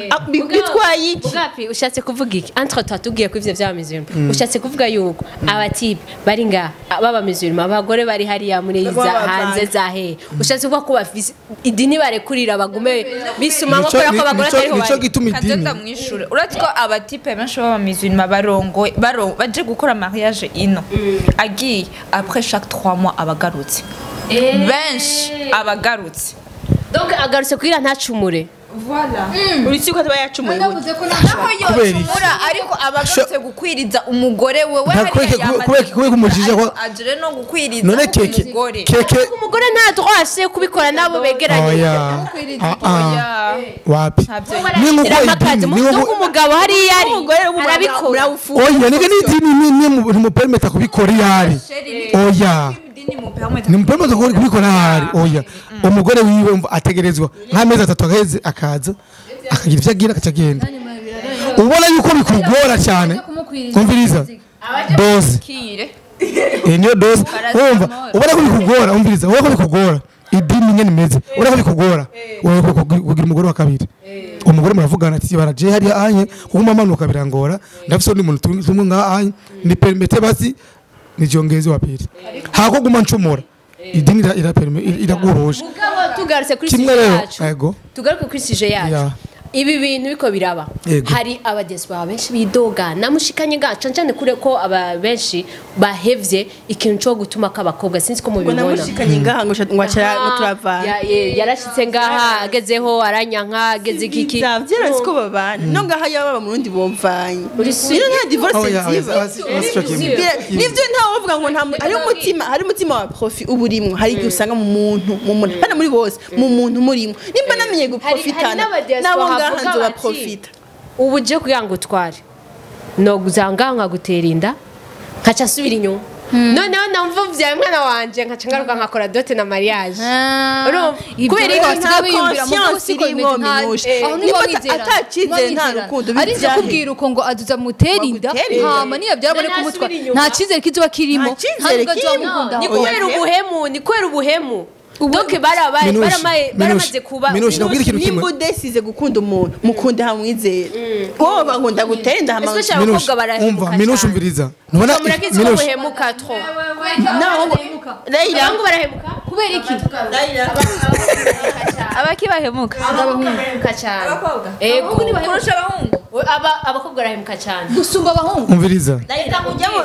[SPEAKER 4] Ah, bitwaye iki?
[SPEAKER 1] Mugapi, ushatse kuvuga iki? Entre toi, tugiye ku ivyo vy'abamizirima, ushatse kuvuga yuko abatipe bari ngaha b'abamizirima, abagore bari hariya muri za
[SPEAKER 4] B'abavanga.
[SPEAKER 1] hanze za hehe, ushatse kuvuga ko bafise idini barekurira bagume bisumamo
[SPEAKER 5] Nico
[SPEAKER 1] kubera ko abagore atariho
[SPEAKER 5] nico
[SPEAKER 1] bari?
[SPEAKER 5] gituma idini
[SPEAKER 2] Kadoda mwishure, uretse ko abatipe benshi b'abamizirima barongoye baje gukora mariage ino, agiye après chaque 3 mois abagarutse, benshi abagarutse.
[SPEAKER 1] Donc agarutse kugira ntacumure.
[SPEAKER 2] Voilà.
[SPEAKER 4] Uretse ko ataba yacumuye
[SPEAKER 3] Ndavuze ko
[SPEAKER 2] Naho
[SPEAKER 5] Kubera iki?
[SPEAKER 2] yocumura, ariko abagarutse gukwiriza umugore we
[SPEAKER 5] Nta
[SPEAKER 2] hariya yamaze
[SPEAKER 5] kubera kumujija ko-
[SPEAKER 2] ariko ajere no gukwiriza
[SPEAKER 5] None keke
[SPEAKER 2] umugore.
[SPEAKER 5] Keke.
[SPEAKER 1] Umugore nta droit afise yo kubikora n'abo begeranye.
[SPEAKER 5] Oya.
[SPEAKER 2] Gukwiriza,
[SPEAKER 5] Ah, ah.
[SPEAKER 2] oya.
[SPEAKER 5] Wapi,
[SPEAKER 2] Ntabyo.
[SPEAKER 5] ni nkuko
[SPEAKER 1] Iramakazi
[SPEAKER 5] idini ni
[SPEAKER 1] donc
[SPEAKER 5] nkuko
[SPEAKER 1] umugabo hariya ari
[SPEAKER 4] umugore
[SPEAKER 1] arabikora.
[SPEAKER 5] Oya, nige n'idini ni ntimupermeta kubikora iyo ari. Oya,
[SPEAKER 2] Idini mupermeta
[SPEAKER 5] ntimupermeta kubikora aho ari. Oya, umugore wiwe umva ategerezwa nk'amezi 3 agaheze, akaza akagira ivyo agira, agaca agenda. Ubona yuko bikugora cyane, umviriza dose.
[SPEAKER 2] Kire.
[SPEAKER 5] Niyo dose, wumva ubona ko bikugora, umviriza, ubona ko bikugora, idini nyene imeze, ubona ko bikugora wowe kugira umugore wa kabiri. Umugore muravugana ati baraje hariya anye kuko mamanuka birangora, ndafise undi muntu tumwe ngaha anye ni permete, basi nijiongeze wa pili hako guma ncumura. Idini iraguhosha.
[SPEAKER 1] Mugabo tugarutse kuri
[SPEAKER 5] Kimwe
[SPEAKER 1] sujet
[SPEAKER 5] rero,
[SPEAKER 1] yacu,
[SPEAKER 5] ego.
[SPEAKER 1] tugaruke kuri sujet yacu. Ibi bintu biko biraba, hari abadiaspora benshi bidoga namushikanye ga cane kure ko aba benshi bahevye ikintu co gutuma k'abakobwa, sinzi ko
[SPEAKER 4] Ngo
[SPEAKER 1] mubibona.
[SPEAKER 4] namushikanye ngaha ngo acara ngo turavana.
[SPEAKER 1] Yarashitse ngaha, agezeho aranyanka, ageze iki.
[SPEAKER 4] Vyera siko babana no ngaha, yaba mu Burundi bomvanye. Rero nta divorce
[SPEAKER 5] Oya, oya,
[SPEAKER 4] ziba.
[SPEAKER 5] oya, sico kimwe.
[SPEAKER 4] Nivyo, ntawe uvuga ngo nta hari umutima, hari umutima wa profit uba urimwo, hari igihe usanga mu muntu hano muri bose, mu muntu murimwo, nimba namenye
[SPEAKER 1] Hari
[SPEAKER 4] guprofitana
[SPEAKER 1] n'abadiaspora
[SPEAKER 4] nabo ngaha
[SPEAKER 1] bavuga
[SPEAKER 4] nzoba
[SPEAKER 1] bati,
[SPEAKER 4] profita.
[SPEAKER 1] Ubu je kugira ngo utware no ngaha nkagutera inda, nkaca nsubira inyuma, noneho namva vyaye mwana wanje, nkaca ngaruka nkakora dote na mariage. Urumva? Kubera
[SPEAKER 3] Kubera
[SPEAKER 1] iki?
[SPEAKER 3] nta conscience
[SPEAKER 4] irimo, Minushe.
[SPEAKER 3] aho
[SPEAKER 4] Niba
[SPEAKER 3] niba
[SPEAKER 4] ata cyizere, nta rukundo,
[SPEAKER 3] ari
[SPEAKER 4] bijya he?
[SPEAKER 3] kubwira uko ngo aduza mutera inda,
[SPEAKER 4] Bagutera inda.
[SPEAKER 3] hama niyo byarabone
[SPEAKER 1] None
[SPEAKER 3] kumutwa
[SPEAKER 1] asubira inyuma.
[SPEAKER 3] nta cyizere kizoba kirimo.
[SPEAKER 4] Nta cyizere
[SPEAKER 3] nta nubwo
[SPEAKER 4] kirimo.
[SPEAKER 3] azomukunda.
[SPEAKER 1] Ni
[SPEAKER 4] Oya.
[SPEAKER 1] kubera ubuhemu, ni kubera ubuhemu. Donc barabaye
[SPEAKER 5] Minushe,
[SPEAKER 1] baramaye
[SPEAKER 5] Minushe,
[SPEAKER 1] baramaze kuba.
[SPEAKER 5] Minushe, nakubwira ikintu kimwe.
[SPEAKER 4] Nimba udesize gukunda umuntu, mukunde hamwizere, wowe bankunda gutera inda hama
[SPEAKER 1] Especially
[SPEAKER 5] Minushe,
[SPEAKER 1] abakobwa barahemuka
[SPEAKER 5] umva Minushe,
[SPEAKER 1] cyane.
[SPEAKER 5] umviriza, ntubona
[SPEAKER 1] Murakizi ko
[SPEAKER 5] Minushe
[SPEAKER 1] muhemuka trop.
[SPEAKER 4] N'abahungu Leila.
[SPEAKER 1] Abahungu barahemuka.
[SPEAKER 3] Kubera iki?
[SPEAKER 2] Abaki bahemuka?
[SPEAKER 1] Abakobwa barahemuka cyane.
[SPEAKER 2] Abakobwa?
[SPEAKER 1] Ego.
[SPEAKER 2] Kurusha abahungu?
[SPEAKER 1] Abakobwa barahemuka cyane.
[SPEAKER 3] Gusumba abahungu?
[SPEAKER 5] Umviriza,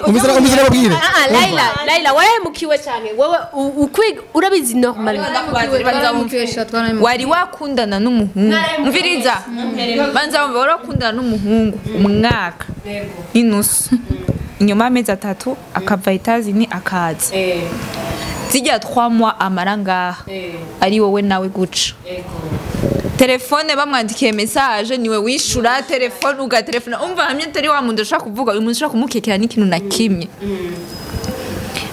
[SPEAKER 5] umviriza, umviriza, nababwire.
[SPEAKER 1] Ah, ah, Laila, Laila, warahemukiwe cyane wowe, ukwiga urabizi normal.
[SPEAKER 2] Wari wakundana n'umuhungu, mviriza, banza wumve, wari wakundana n'umuhungu umwaka n'inusu, inyuma y'amezi 3 akava Etazini akaza, zijya 3 mois amara ngaha ari wowe nawe guca telefone, bamwandikiye message niwe wishura telefone, ugatelefona, umva hamwe atari wa muntu ushaka kuvuga, uyu muntu ushaka kumukekera n'ikintu na kimwe,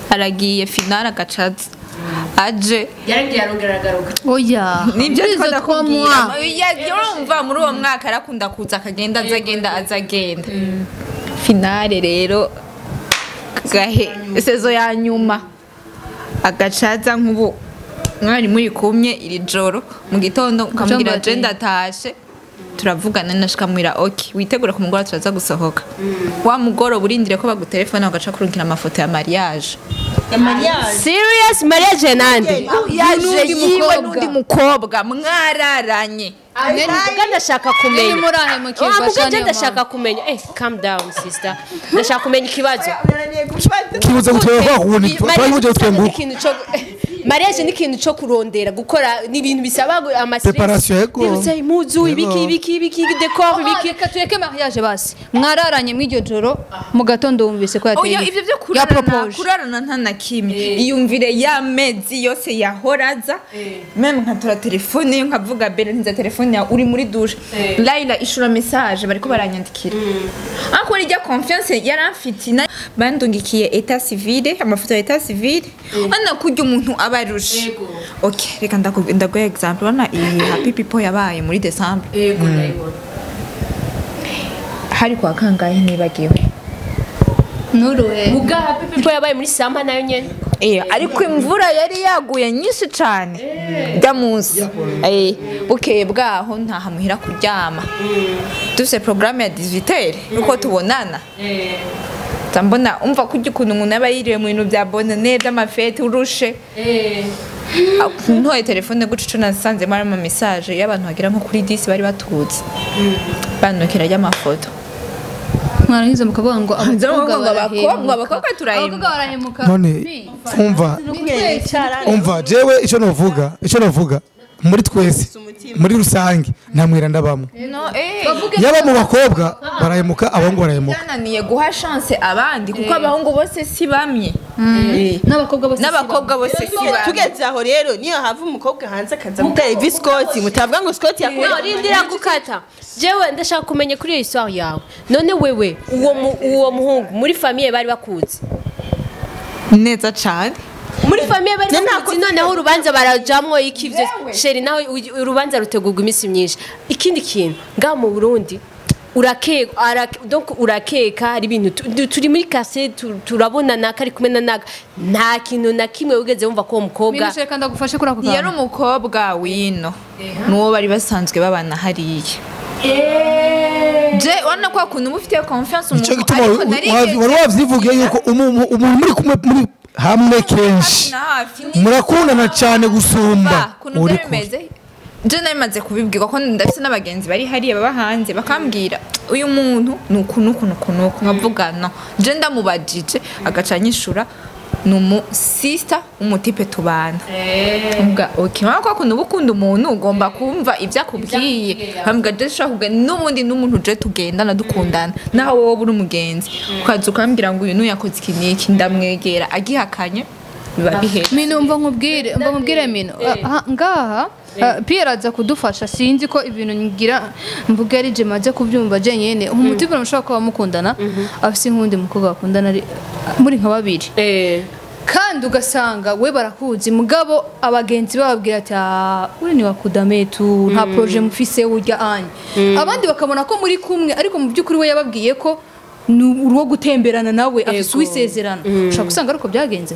[SPEAKER 2] aragiye finale agacaza aje.
[SPEAKER 1] Yaragiye arongera aragaruka.
[SPEAKER 3] Oya.
[SPEAKER 2] Nibyo.
[SPEAKER 3] Muri izo
[SPEAKER 2] Twakunda
[SPEAKER 3] trois mois.
[SPEAKER 2] Urumva muri uwo mwaka arakunda kuza, akagenda, aza agenda, aza agenda, finale rero gahe sezo ya nyuma agacaza, nk'ubu mwari muri kumwe iri joro, mu gitondo ukamubwira
[SPEAKER 3] Ati,
[SPEAKER 2] je ndatashe, turavugana, nashikamwira ok, witegura ku mugoroba turaza gusohoka, wa mugoroba urindire ko bagutelefona, ugaca kurungikira amafoto ya mariage.
[SPEAKER 1] Serious, mariage nande?
[SPEAKER 2] Yaje
[SPEAKER 3] N'undi
[SPEAKER 2] yiwe
[SPEAKER 3] mukobwa.
[SPEAKER 2] n'undi mukobwa mwararanye.
[SPEAKER 1] Muga ndashaka kumenya.
[SPEAKER 3] Murahemukirwa
[SPEAKER 1] cyane. Ndashaka kumenya. Calm down sister. Ndashaka kumenya ikibazo.
[SPEAKER 5] Kibuza gutwega kundi. Twari twenguka.
[SPEAKER 1] Mariage ni ikintu cyo kurondera gukora ni ibintu bisaba ama
[SPEAKER 5] preparation yego.
[SPEAKER 1] Ibyo impuzu ibiki ibiki ibiki decor ibiki.
[SPEAKER 3] Reka tureke mariage basi. Mwararanye mw'iryo joro mu gatondo wumvise ko yateye.
[SPEAKER 2] Oya ivyo byo kurarana kurarana nta na kimwe. Iyumvire ya mezi yose yahoraza. Meme nkatora telefone yo nkavuga bere nza telefone ya uri muri douche. Laila ishura message bariko baranyandikira. Ariko rijya confiance yaramfite bandungikiye état civil amafoto ya état civil. Ana kurya umuntu abarusha. Okay, reka ndaguha example bana iyi Happy People yabaye muri December.
[SPEAKER 1] Yego ndayibona.
[SPEAKER 2] Hari kwa kangahe nibagiwe.
[SPEAKER 3] Nuruhe.
[SPEAKER 1] Muga Happy People yabaye muri Samba nayo nyene.
[SPEAKER 2] Ariko imvura yari yaguye nyinshi cyane. Jya munsi. Bukeye bwaho nta hamuhira kuryama. Dufise programme ya 18h uko tubonana. Mbona umva kurya ukuntu umuntu aba yiriwe mu bintu bya bonane by'amafete urushe. Ntoye telefone guca ico nasanze mari ama message y'abantu bagera nko kuri 10 bari batutse. Banukira y'amafoto.
[SPEAKER 3] Mwarangiza mukavuga ngo abakobwa turahemuka.
[SPEAKER 5] None umva umva jewe ico novuga muri twese muri rusange nta ndabamwe. Yaba mu bakobwa barahemuka abahungu barahemuka.
[SPEAKER 2] Byananiye guha chance abandi kuko abahungu bose si bamwe. N'abakobwa bose si bamwe.
[SPEAKER 4] Tugeze aho rero niyo hava umukobwa hanze akaza mutera iviskoti mutavuga ngo Scott yakora.
[SPEAKER 1] Rindira gukata. Jewe ndashaka kumenya kuri iyo histoire yawe. None wewe uwo muhungu muri famille bari bakuzi
[SPEAKER 2] neza cyane.
[SPEAKER 1] Muri famille bari bakuzi noneho urubanza barajamwo iki ivyo sheri nawe urubanza rutegurwa iminsi myinshi. Ikindi kintu nga mu Burundi donc urakeka ari ibintu turi muri quartier turabona naka ari kumwe na naka nta kintu na kimwe ugeze wumva ko umukobwa
[SPEAKER 3] Minushe kandi agufashe kuri ako kantu.
[SPEAKER 2] Yari umukobwa wino nuwo bari basanzwe babana hariya. Je wana kwa kuntu mufitiye confiance umuntu
[SPEAKER 5] ariko wari wavyivugiye yuko umuntu muri kumwe muri hamwe kenshi murakundana cyane gusumba
[SPEAKER 2] uri kumeze. Je narimaze kubibwirwa ko ndafise n'abagenzi bari hariya baba hanze bakambwira uyu muntu nuku nuku nuku nuku nkavuga no je ndamubajije agaca nyishura numu sister umutipe tubana. Mbwa okay mama kwa kuntu ubukunda umuntu ugomba kumva ibyo akubwiye. Mbwa je shaka kugenda n'ubundi n'umuntu je tugendana dukundana naho wowe uri umugenzi ukaza ukambwira ngo uyu nuyakoze iki niki ndamwegera agihakanye biba bihe.
[SPEAKER 3] Mino umva nkubwire Mino ngaha Pierre aza kudufasha sinzi ko ibintu ngira mvuga ari je maze kubyumva je nyene umutipe mushaka kuba mukundana afise inkundi mukobwa bakundana ari muri nka babiri kandi ugasanga we barakuzi mugabo abagenzi bababwira ati uri ni wakudametu nta projet mufise urya anye abandi bakabona ko muri kumwe ariko mu byukuri we yababwiye ko uruwo gutemberana nawe afise uwisezerano ushaka gusanga ariko byagenze.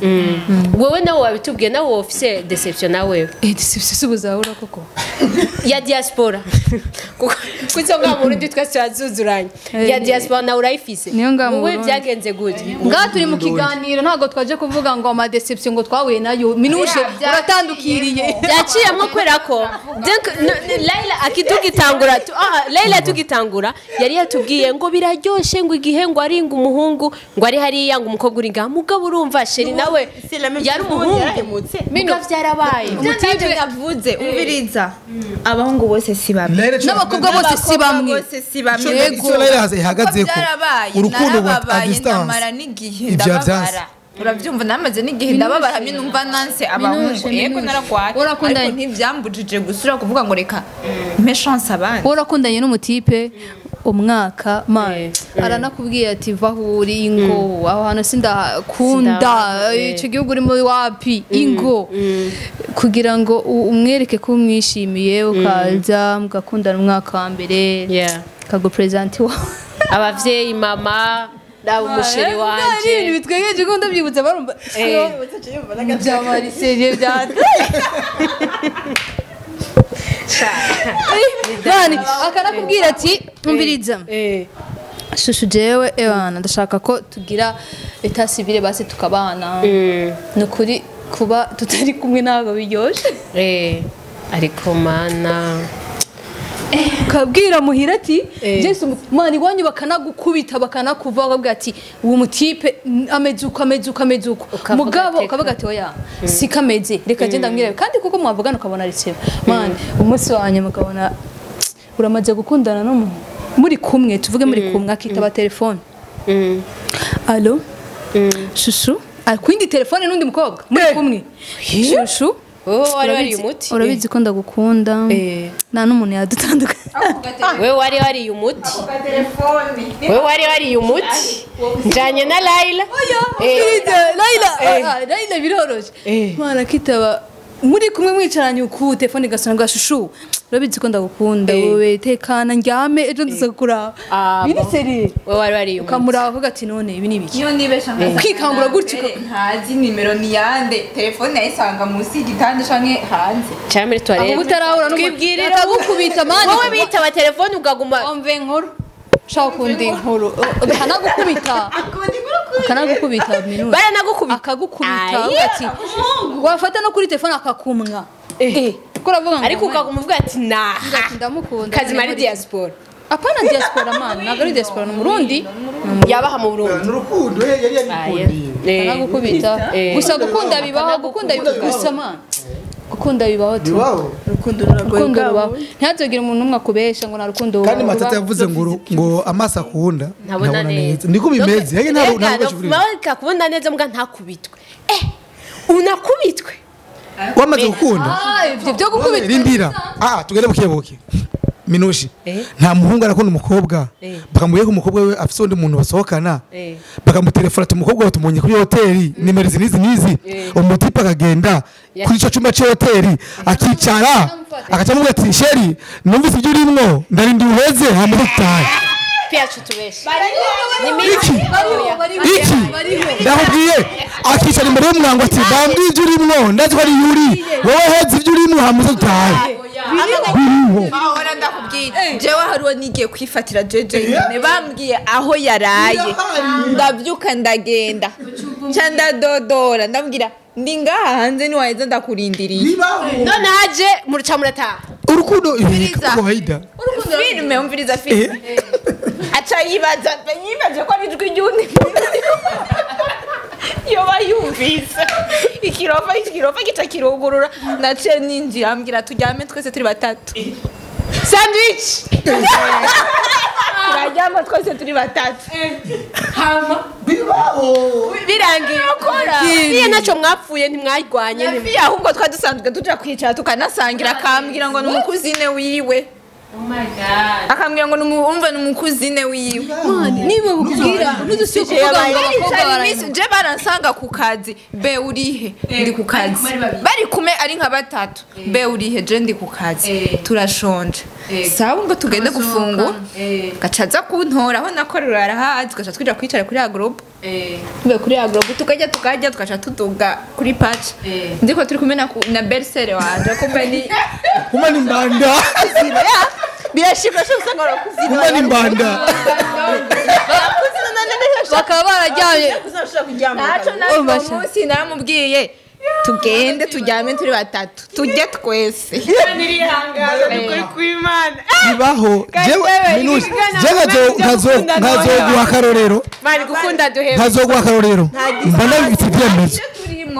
[SPEAKER 1] Wowe nawe wabitubwiye nawe ofise deception nawe.
[SPEAKER 3] Deception subuzahura koko
[SPEAKER 1] ya diaspora kuko nga mu Burundi twese turazuzuranye ya diaspora nawe urayifise wowe byagenze gute?
[SPEAKER 3] Nga turi mu kiganiro ntago twaje kuvuga ngo ama deception ngo twahuye nayo Minushe uratandukiriye
[SPEAKER 1] byaciyemwo kwera ko Laila akitugitangura Laila tugitangura yari yatubwiye ngo biraryoshe ngo igihe ngo ari ngo umuhungu ngo ari hariya ngo umukobwa uri ngaha mugabo urumva sheri nawe yari umuhungu mino byarabaye
[SPEAKER 2] umutipe navuze umviriza abahungu bose si bamwe
[SPEAKER 3] n'abakobwa bose si bamwe
[SPEAKER 2] yego
[SPEAKER 5] Laila ihagaze ko urukundo rwa a distance
[SPEAKER 2] n'igihe ndababara urabyumva namaze n'igihe ndababara hamwe numva nanse abahungu yego narakwata ariko ntivyambujije gusura kuvuga ngo reka mpe chance abandi.
[SPEAKER 3] Urakundanye n'umutipe umwaka man aranakubwiye ati vaho uri ingo aho hano sindakunda ico gihugu urimo wapi ingo kugira ngo umwereke ko umwishimiye ukaza mugakundana umwaka wa mbere kagupresent wa
[SPEAKER 1] abavyeyi mama na umusheri wanje
[SPEAKER 3] ibintu bitwegeje ko ndabyibutse barumva byamariseye byate Mani akanakubwira ati umviriza shushu jewe ebana ndashaka ko tugira état civil basi tukabana nukuri kuba tutari kumwe ntabwo biryoshe
[SPEAKER 1] ariko mana
[SPEAKER 3] Ukabwira muhira ati Jesu mani iwanyu bakanagukubita bakanakuva bakabwira ati uwo mutipe ameze uko ameze uko ameze uko, mugabo ukavuga ati oya sikameze reka je ndamwirebe, kandi kuko mwavugana ukabona ritseba mani umunsi wa nyuma ukabona uramaze gukundana n'umuntu muri kumwe, tuvuge muri kumwe akitaba telefone allo shushu akwindi telefone n'undi mukobwa muri kumwe shushu
[SPEAKER 1] wari wari umuti
[SPEAKER 3] urabizi ko ndagukunda nta n'umuntu yadutandukanye
[SPEAKER 1] wewe wari wari umuti wewe wari wari umuti njanye na Laila
[SPEAKER 3] Laila Laila biroroje mwana kitaba muri kumwe mwicaranye uku telefone igasona ngo shushu urabizi ko ndagukunda wewe tekana ndyame ejo nduza kuraba biri seri
[SPEAKER 1] wewe wari wari umuti
[SPEAKER 3] ukamuraba uvuga ati none ibi ni ibiki
[SPEAKER 2] niyo nibesha
[SPEAKER 3] ukikangura gutyo
[SPEAKER 2] ntazi nimero ni yande telefone yayisanga munsi y'igitanda canke hanze
[SPEAKER 1] cyane muri toilette
[SPEAKER 3] aho utarahura
[SPEAKER 1] twibwirira
[SPEAKER 3] akagukubita mani
[SPEAKER 1] wowe bitaba telefone ukaguma
[SPEAKER 3] omve inkuru shaka kundi inkuru akanagukubita akanagukubita minuti
[SPEAKER 1] baranagukubita
[SPEAKER 3] akagukubita ati wafata no kuri telefone akakumwa kuravuga
[SPEAKER 1] ariko ukaguma uvuga ati naha
[SPEAKER 3] ndamukunda
[SPEAKER 1] kazi mari diaspora
[SPEAKER 3] apana diaspora man ntabwo ari diaspora ni Umurundi
[SPEAKER 1] yabaha mu Burundi
[SPEAKER 5] n'urukundo yari yabikundiye
[SPEAKER 3] akanagukubita gusa gukunda bibaho gukunda gusa man gukunda bibaho tu
[SPEAKER 4] urukundo
[SPEAKER 3] rubaho ntihazogire umuntu umwe akubesha ngo nta rukundo
[SPEAKER 5] kandi Matata yavuze ngo ngo amaso akunda
[SPEAKER 1] ntabona neza
[SPEAKER 5] niko bimeze yege ntabwo
[SPEAKER 1] ntabwo neza mbwa ntakubitwe unakubitwe
[SPEAKER 5] wamaze gukunda
[SPEAKER 3] ibyo byo gukubitwa
[SPEAKER 5] rindira tugende buke buke Minushi nta muhungu arakunda umukobwa bakamubwiye ko umukobwa we afise undi muntu basohokana bakamutelefona ati umukobwa we tumunye kuri hoteli nimero izi n'izi n'izi umutipe akagenda kuri ico cumba c'hoteli akicara agaca amubwira ati sheri numvise ibyo urimwo ndarinda uheze hama dutahe iki iki ndakubwiye akicara imbere y'umwango ati bambwiye ibyo urimwo ndazi ko ari yuri wowe heze ibyo urimwo hama dutahe
[SPEAKER 2] ahora ndakubwiye jewe hariwo nigiye kwifatira jeje nyine bambwiye aho yaraye ndabyuka ndagenda nca ndadodora ndambwira ndi ngaha hanze niwaheza ndakurindiriye
[SPEAKER 1] none haje muruca murataha
[SPEAKER 5] urukundo kawaida
[SPEAKER 2] filime umviriza filime aca yibaza yibaje ko ari ijwi ry'undi yoba yumvise ikirofa ikirofa gica kirugurura naciye ninjira ambwira turyame twese turi batatu
[SPEAKER 1] sandwich
[SPEAKER 2] turaryama twese turi batatu
[SPEAKER 1] hama
[SPEAKER 5] bibaho
[SPEAKER 1] birangiye niyo ntacyo mwapfuye ntimwarwanye
[SPEAKER 2] ahubwo twari dusanzwe tuja kwicara tukanasangira akambwira ngo ni umukuzine wiwe akambwira ngo umva ni umukuzine wiwe
[SPEAKER 3] niba bukubwira n'udusiye kuvuga ngo abakobwa
[SPEAKER 2] barayimisi je baransanga ku kazi be urihe ndi ku kazi bari kumwe ari nka batatu be urihe je ndi ku kazi turashonje sawa ngo tugende gufungura gaca aza kuntora aho nakorera arahazi gaca twija kwicara kuri agroup tuve kuri agroup tukajya tukajya tugaca tuduga kuri patch ndiko turi kumwe na bersere wanje kumbe ni
[SPEAKER 5] kuma ni mbanda
[SPEAKER 2] birashimwa cyo usanga barakuzina
[SPEAKER 5] kuma ni mbanda
[SPEAKER 3] bakaba barajyanye
[SPEAKER 2] naco naco munsi naramubwiye tugende turyame turi batatu tujye twese
[SPEAKER 5] bibaho jewe minushi jewe nkazoguha akarorero nkazoguha akarorero mba ndabifite ibyemezo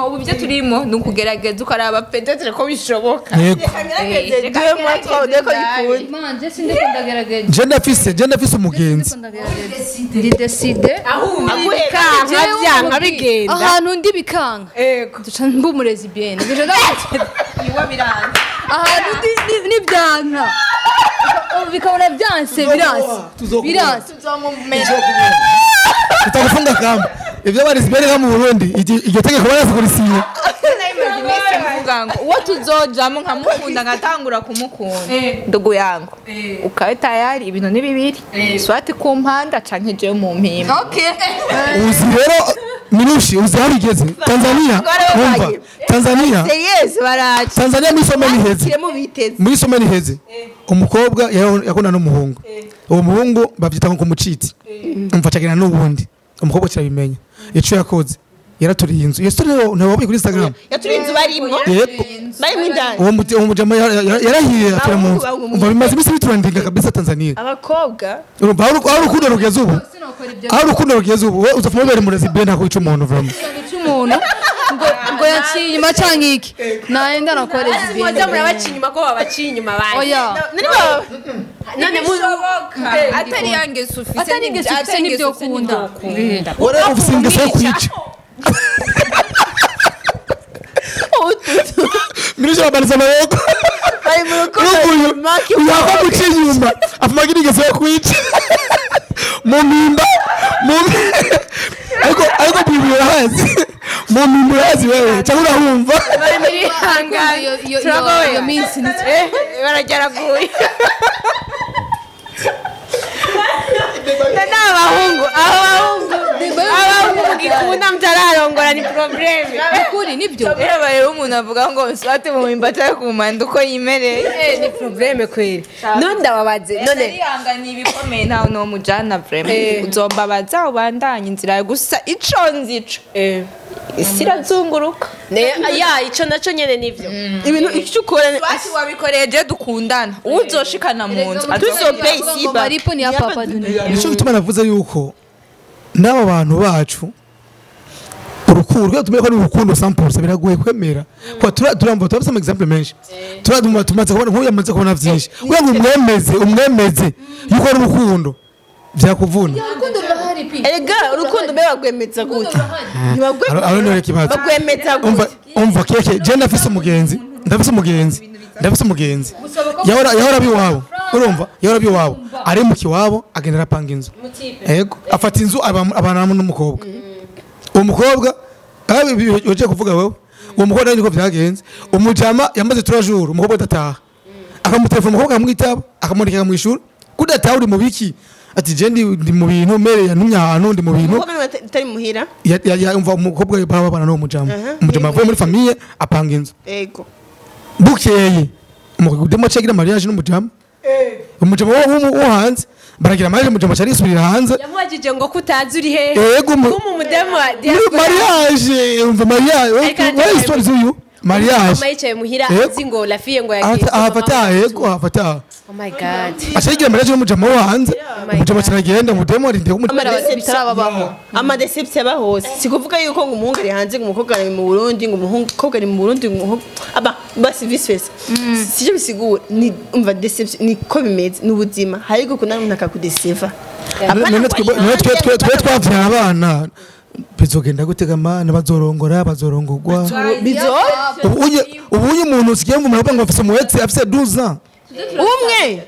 [SPEAKER 2] ubu ibyo turimo ni ukugerageza ukaraba petetre ko bishoboka
[SPEAKER 5] yego je ndafise umugenzi
[SPEAKER 3] ndi decide
[SPEAKER 1] byanka bigenda
[SPEAKER 3] ahantu ndi bikanka duca mba umurezi bien ahantu ndi nibyanka bikabona byanse biranse biranse
[SPEAKER 5] tutagufunga kamba ibyo barezi bereka mu Burundi iryo tegeko barazikurisiye
[SPEAKER 2] uwo tuzojamo nkamukunda ngatangura kumukunda ndugu yangu ukabe tayari ibintu ni bibiri swati ku mpanda canke jewe mu mpimba
[SPEAKER 5] uzi rero Minushi uzi aho bigeze Tanzania umva Tanzania Tanzania muri soma niheze muri soma niheze umukobwa yakunda n'umuhungu uwo muhungu bavyita nko kumuciti umva cagena n'ubundi umukobwa kirabimenya ico yakoze Yaraturiye inzu. Iyo story ntawe wabaye kuri Instagram.
[SPEAKER 4] Yaturiye inzu barimo.
[SPEAKER 5] Yego.
[SPEAKER 4] Barimo indani.
[SPEAKER 5] Uwo mujama yarahiye atera mu nzu. Umva bimaze iminsi bitrendinga kabisa Tanzania.
[SPEAKER 4] Abakobwa.
[SPEAKER 5] Urumva aho urukundo rugeze ubu. Aho urukundo rugeze ubu we uzafuma ubere murezi be nta kwica umuntu vraiment.
[SPEAKER 3] Umuntu ngo yaciye inyuma canke iki naenda nakora
[SPEAKER 1] izi moza murabaciye inyuma ko babaciye inyuma bandi.
[SPEAKER 3] Oya
[SPEAKER 1] none
[SPEAKER 2] mushoboka atari yangeso ufise
[SPEAKER 3] atari ingeso ufise nibyo ukunda.
[SPEAKER 5] Ora ufise ingeso yo kwica. Mirisha babaliza amaboko.
[SPEAKER 4] Bari mu rukundo
[SPEAKER 5] uyava guca inyuma afuma agira ingeso yo kwica mu mpimba mu ariko bwibura urahazi mu mpimba urahazi wewe cyangwa urahumva
[SPEAKER 3] iyo minsi
[SPEAKER 1] barageraguye n'abahungu abahungu mugikunda mutararongora ni probleme
[SPEAKER 3] ukuri nibyo
[SPEAKER 2] yabaye umuntu avuga ngo swate mu mpimba cyangwa ku manda uko yimereye
[SPEAKER 1] ni probleme kweri none ndababaze none
[SPEAKER 2] yihangana ibikomeye ntawe no mujana vraiment uzombabaza ubandanye inzira gusa ico nzico isi irazunguruka
[SPEAKER 1] ya ico naco nyene nivyo
[SPEAKER 4] ibintu icyo ukora
[SPEAKER 2] swati wabikoreye je dukundana uzoshikana mu nzu
[SPEAKER 4] tuzobey siba
[SPEAKER 3] maripo ni ya papa dunia.
[SPEAKER 5] Nico gituma navuze yuko n'aba bantu bacu urukundo tumenye ko ari urukundo 100% biragoye kwemera kwa turamba turafite ama example menshi turaduma tumaze kubona nk'uyu yamaze kubona vyinshi kugira ngo umwemeze yuko ari urukundo vyakuvuna.
[SPEAKER 3] Urukundo rurahari pi.
[SPEAKER 4] Erega urukundo be bagwemeza gute?
[SPEAKER 5] Ntibagwemeza.
[SPEAKER 4] Bagwemeza gute?
[SPEAKER 5] Umva keke je ndafise umugenzi ndafise umugenzi yahora biwabo urumva yahora biwabo ari mu kiwabo agenda arapanga inzu. Yego afata inzu abana n'umukobwa. Uwo mukobwa oje kuvuga wewe uwo mukobwa niko vyagenze umujama yamaze 3 jours umukobwa adataha akamutelefona umukobwa akamwitaba akamurikira mu ishuri kudataha uri mu biki ati je ndi mu bintu mere yantumye ahantu ndi mu bintu
[SPEAKER 4] umukobwa atari muhira
[SPEAKER 5] umva umukobwa barabana n'uwo mujama umujama avuye muri famille apanga inzu.
[SPEAKER 4] Yego
[SPEAKER 5] bukeye umukobwa agira mariage n'umujama umujama wo hanze baragira mariage umujama cyari isubirira hanze
[SPEAKER 1] yamubajije ngo kutazi uri hehe
[SPEAKER 5] yego
[SPEAKER 1] kumu mudemu wa
[SPEAKER 5] mariage umva mariage where is story uyu mariage
[SPEAKER 1] mama yicaye muhira azi ngo la fille ngo yagiye
[SPEAKER 5] ahafata yego ahafata.
[SPEAKER 1] Oh my god
[SPEAKER 5] ashagira mariage n'umujama wo hanze umujama cyaragenda mudemu arinde
[SPEAKER 3] bitarababaho
[SPEAKER 4] ama deception abahose sikuvuga yuko ngo umuhungu ari hanze ngo umukobwa ari mu Burundi ngo umuhungu ari mu Burundi ngo aba basi vice versa sije bisigura ni umva deception ni ko bimeze n'ubuzima hari gukunda umuntu akakudeceiva.
[SPEAKER 5] None twe twavyara abana bizogenda gutega amana bazorongora bazorongorwa
[SPEAKER 4] bizo
[SPEAKER 5] ubunye umuntu usigiye ngo murabanga afise mu ex afise 12 ans
[SPEAKER 4] umwe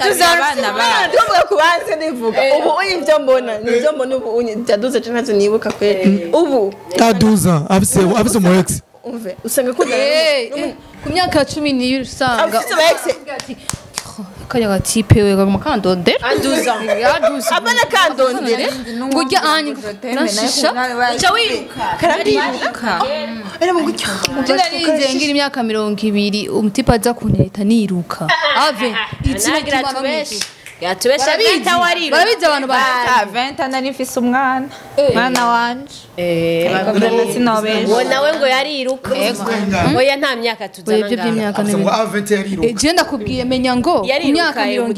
[SPEAKER 2] tuzabana ba
[SPEAKER 4] tuvuga kubanze nivuga ubu unye ivyo mbona nivyo mbona ubu unye byaduze cyane ntazo nibuka kweri ubu
[SPEAKER 5] 12 ans afise mu ex
[SPEAKER 4] umve usanga ko
[SPEAKER 3] ku myaka 10 niyo usanga
[SPEAKER 4] afise ba ex
[SPEAKER 3] kaya gatipe we gakandondera
[SPEAKER 1] aduza
[SPEAKER 4] abana kandondere
[SPEAKER 3] ngujya anyi nashisha
[SPEAKER 1] cha wiruka
[SPEAKER 4] karabiruka era mu gutya
[SPEAKER 3] ngira imyaka 20 umutipa aza kuntereta niruka ave
[SPEAKER 1] itsina yatubesha bita wariruka
[SPEAKER 3] barabizi abantu ba
[SPEAKER 2] 20 nari mfise umwana mwana wanje
[SPEAKER 1] uwo nawe ngo yariruka oya nta myaka tuzana
[SPEAKER 3] ibyo by'imyaka
[SPEAKER 5] ngo A20 yariruka
[SPEAKER 3] je ndakubwiye menya ngo imyaka 20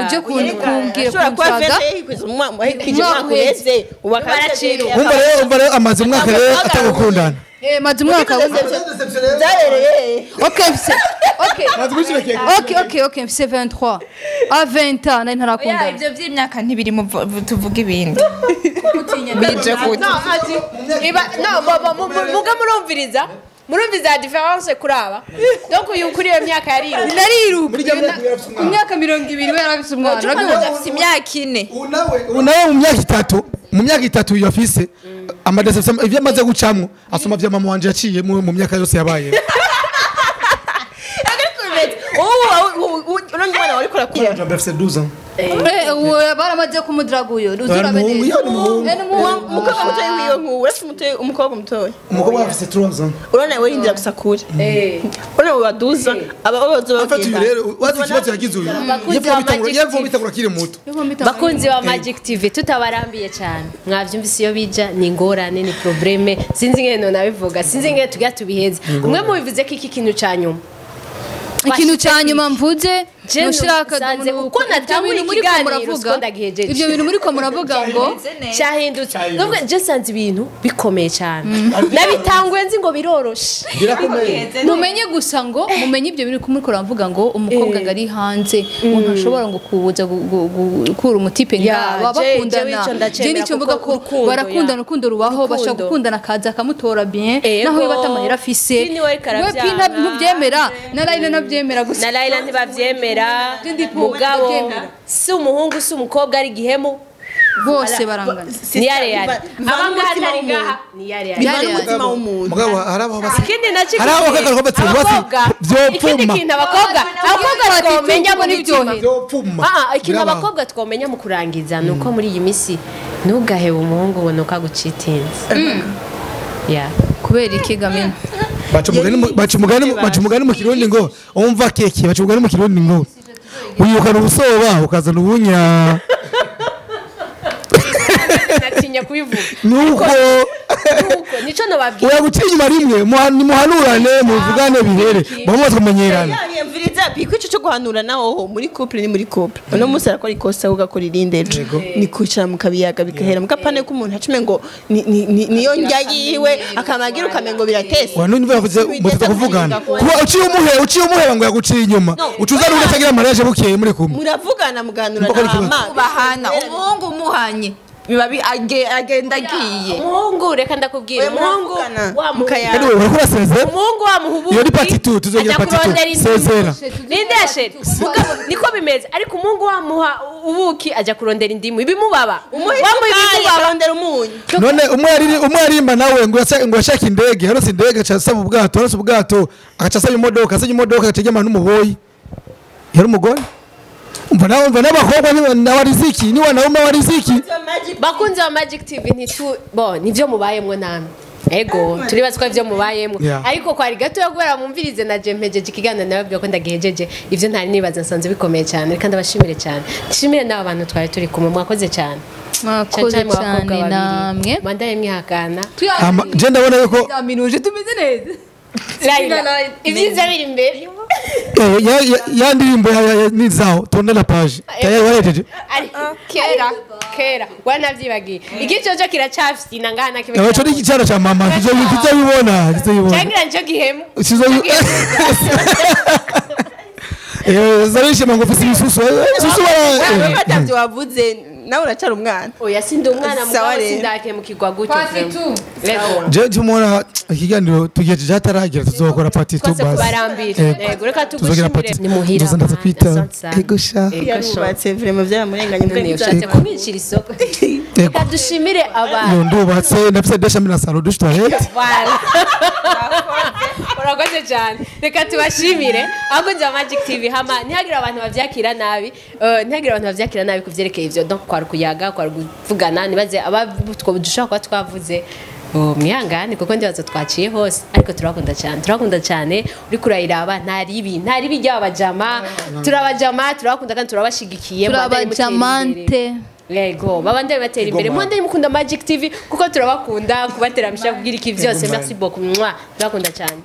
[SPEAKER 3] uje kumbwira
[SPEAKER 4] kunsaga
[SPEAKER 5] umva rero amaze umwaka rero atagukundana
[SPEAKER 3] maze umwaka
[SPEAKER 4] byabereye
[SPEAKER 3] okay okay okay mfise 23 a 20 ans nari ntarakundana
[SPEAKER 2] ibyo by'imyaka ntibiri tuvuga ibindi bije gute
[SPEAKER 1] no muga murumviriza la différence kuraba donc uyu kuri iyo myaka yariruka
[SPEAKER 3] nariruka ku myaka 20 we yarafise umwana
[SPEAKER 2] afise imyaka 4
[SPEAKER 5] unawe mu myaka itatu yafise ama deception ivyo amaze gucamwo asoma vya mama wanje yaciye mu myaka yose yabaye.
[SPEAKER 4] Uno mwana wari kurakura.
[SPEAKER 5] Afise 12 ans.
[SPEAKER 3] Baramaze kumudraguyo uzurabe neza.
[SPEAKER 4] Umukobwa mutoyi wiwe nkuwe urafise umutoyi umukobwa mutoyi.
[SPEAKER 5] Umukobwa afise 3 ans.
[SPEAKER 4] Urabona we rindira gusa kure. Urabona we baduza aba bazoba
[SPEAKER 5] bagenda. Rero wazi ikibazo yagize uyu. Yepfo bitangura kiri muto.
[SPEAKER 1] Bakunzi ba Magic TV tutabarambiye cyane. Mwavyumvise iyo bija ni ingorane ni probleme sinzi ngene nabivuga sinzi ngene tugira tubiheze. Umwe mubivuze ko iki kintu ca nyuma.
[SPEAKER 3] Ikintu ca nyuma mvuze nushiraka
[SPEAKER 1] uko natangura ikiganiro ndagihejeje
[SPEAKER 3] ibyo bintu muri ko muravuga ngo
[SPEAKER 1] cyahindutse nubwo je sanze ibintu bikomeye cyane nabitanguye nzi ngo biroroshe
[SPEAKER 3] mumenye gusa ngo mumenye ibyo biri kumuri ko muravuga ngo umukobwa ngari hanze umuntu ashobora ngo kubuza gukura umutipe ngaba bakundana je nicyo mvuga ko barakundana urukundo rubaho bashaka gukundana kaza akamutora bien naho yibata amahera afise we pina ntubyemera na Laila nabyemera gusa
[SPEAKER 1] na Laila ntibavyemera mugabo si umuhungu si umukobwa ari gihemu
[SPEAKER 3] bose barangana
[SPEAKER 1] ni yare yare abanga hatari ngaha ni yare yare
[SPEAKER 4] umutima w'umuntu
[SPEAKER 5] mugabo harabaho basi
[SPEAKER 1] ikindi nacyo
[SPEAKER 5] harabaho kagaruka bati
[SPEAKER 1] ikindi kintu abakobwa twomenya muri
[SPEAKER 5] byopfuma
[SPEAKER 1] ikintu abakobwa twomenya mu kurangiza nuko muri iyi misi ntugahebe umuhungu ngo nuko agucitinze ya
[SPEAKER 3] kubera iki gamina
[SPEAKER 5] baca umugani mu kirundi ngo umva keke baca umugani mu kirundi ngo wiyukana ubusoba ukazana ubunya
[SPEAKER 1] natinya kubivuga
[SPEAKER 5] nuko
[SPEAKER 1] nico nababwiye
[SPEAKER 5] uraguciye inyuma rimwe muhanurane muvugane bihere bamwe tumenyerana
[SPEAKER 4] mviriza biko ico cyo guhanura naho muri couple ni muri couple uno munsi arakora ikosa ugakora irindi ejo ni kwicara mu kabiyaga bigahera mugapane ko umuntu acume ngo niyo njya yiwe akamagira ukamengo biratese
[SPEAKER 5] wa none bavuze mutaka kuvugana kuba uciye umuhe ngo yaguciye inyuma ucuza n'ugacagira mariage bukeye muri kumwe
[SPEAKER 4] muravugana muganura nama
[SPEAKER 2] ubahana umuhungu umuhanye bibabi agenda agiye
[SPEAKER 1] umuhungu reka ndakubwira umuhungu wa umuhungu wa muhubu
[SPEAKER 5] iyo ni party 2 tuzogira party 2 sezera
[SPEAKER 1] ninde yashere mugabo niko bimeze ariko umuhungu wa muha ubuki aja kurondera indimu ibimubaba
[SPEAKER 4] wamuha umunyu
[SPEAKER 5] none umwe arimba nawe ngo yashaka indege harose indege aca asaba ubwato harose ubwato agaca asaba imodoka asaba imodoka agaca n'umuboyi yari umugore umva n'abakobwa ni wariziki ni wanaume wariziki
[SPEAKER 1] bakunze wa Magic TV ntitu bo nivyo mubayemwo namwe ego turibaza ko ivyo mubayemwo ariko kwari gato yo guhera mumvirize na je mpejeje ikiganiro nababwiye ko ndagihejeje ivyo ntari nibaza nsanze bikomeye cyane kandi abashimire cyane nshimire n'aba bantu twari turi kumwe mwakoze cyane
[SPEAKER 3] mwakoze cyane namwe
[SPEAKER 1] mandaye mwihakana
[SPEAKER 5] je ndabona yuko
[SPEAKER 3] minuje tumeze neza
[SPEAKER 1] Laila ibyiza biri imbere
[SPEAKER 5] ya ndirimbo ni zao tonda la page tayari warejeje
[SPEAKER 1] kera wanavyibagiye igico cyo kiracafina ngana kimwe
[SPEAKER 5] cyo ni icyaro cha mama kizobibona
[SPEAKER 1] cyangwa nicyo gihemu
[SPEAKER 5] zarishe mango fisi bisusu bisusu
[SPEAKER 4] bara batavyo wavuze nawe uracara umwana
[SPEAKER 1] oya sindi umwana mugabo sindake mukigwa gutyo
[SPEAKER 5] je mubona ikiganiro tugiye hataragira tuzokora party 2 basi
[SPEAKER 1] yego reka tugushimire ni muhira
[SPEAKER 5] ndaza kwita ego sha
[SPEAKER 4] yarubatse vraiment byaramurenganye
[SPEAKER 1] mbere ushatse kumwicira isoko reka dushimire abantu
[SPEAKER 5] ndubatse ndafite desha mina salo douche toilette
[SPEAKER 1] urakoze cyane reka tubashimire abakunzi ba Magic TV hama ntihagire abantu bavyakira nabi ntihagire abantu bavyakira nabi kuvyerekeye ivyo donc kwari kuyaga kwari kuvugana nibaze abatwo dushobora kuba twavuze mwihangane kuko ndibaza twaciye hose ariko turakunda cyane turakunda cyane uri kurayiraba nta ribi ry'abajama turabajama turakunda kandi turabashigikiye
[SPEAKER 3] turabajamante
[SPEAKER 1] yego babande batera imbere mwande mukunda Magic TV kuko turabakunda kubateramisha kugira iki byose merci beaucoup mwa turakunda cyane.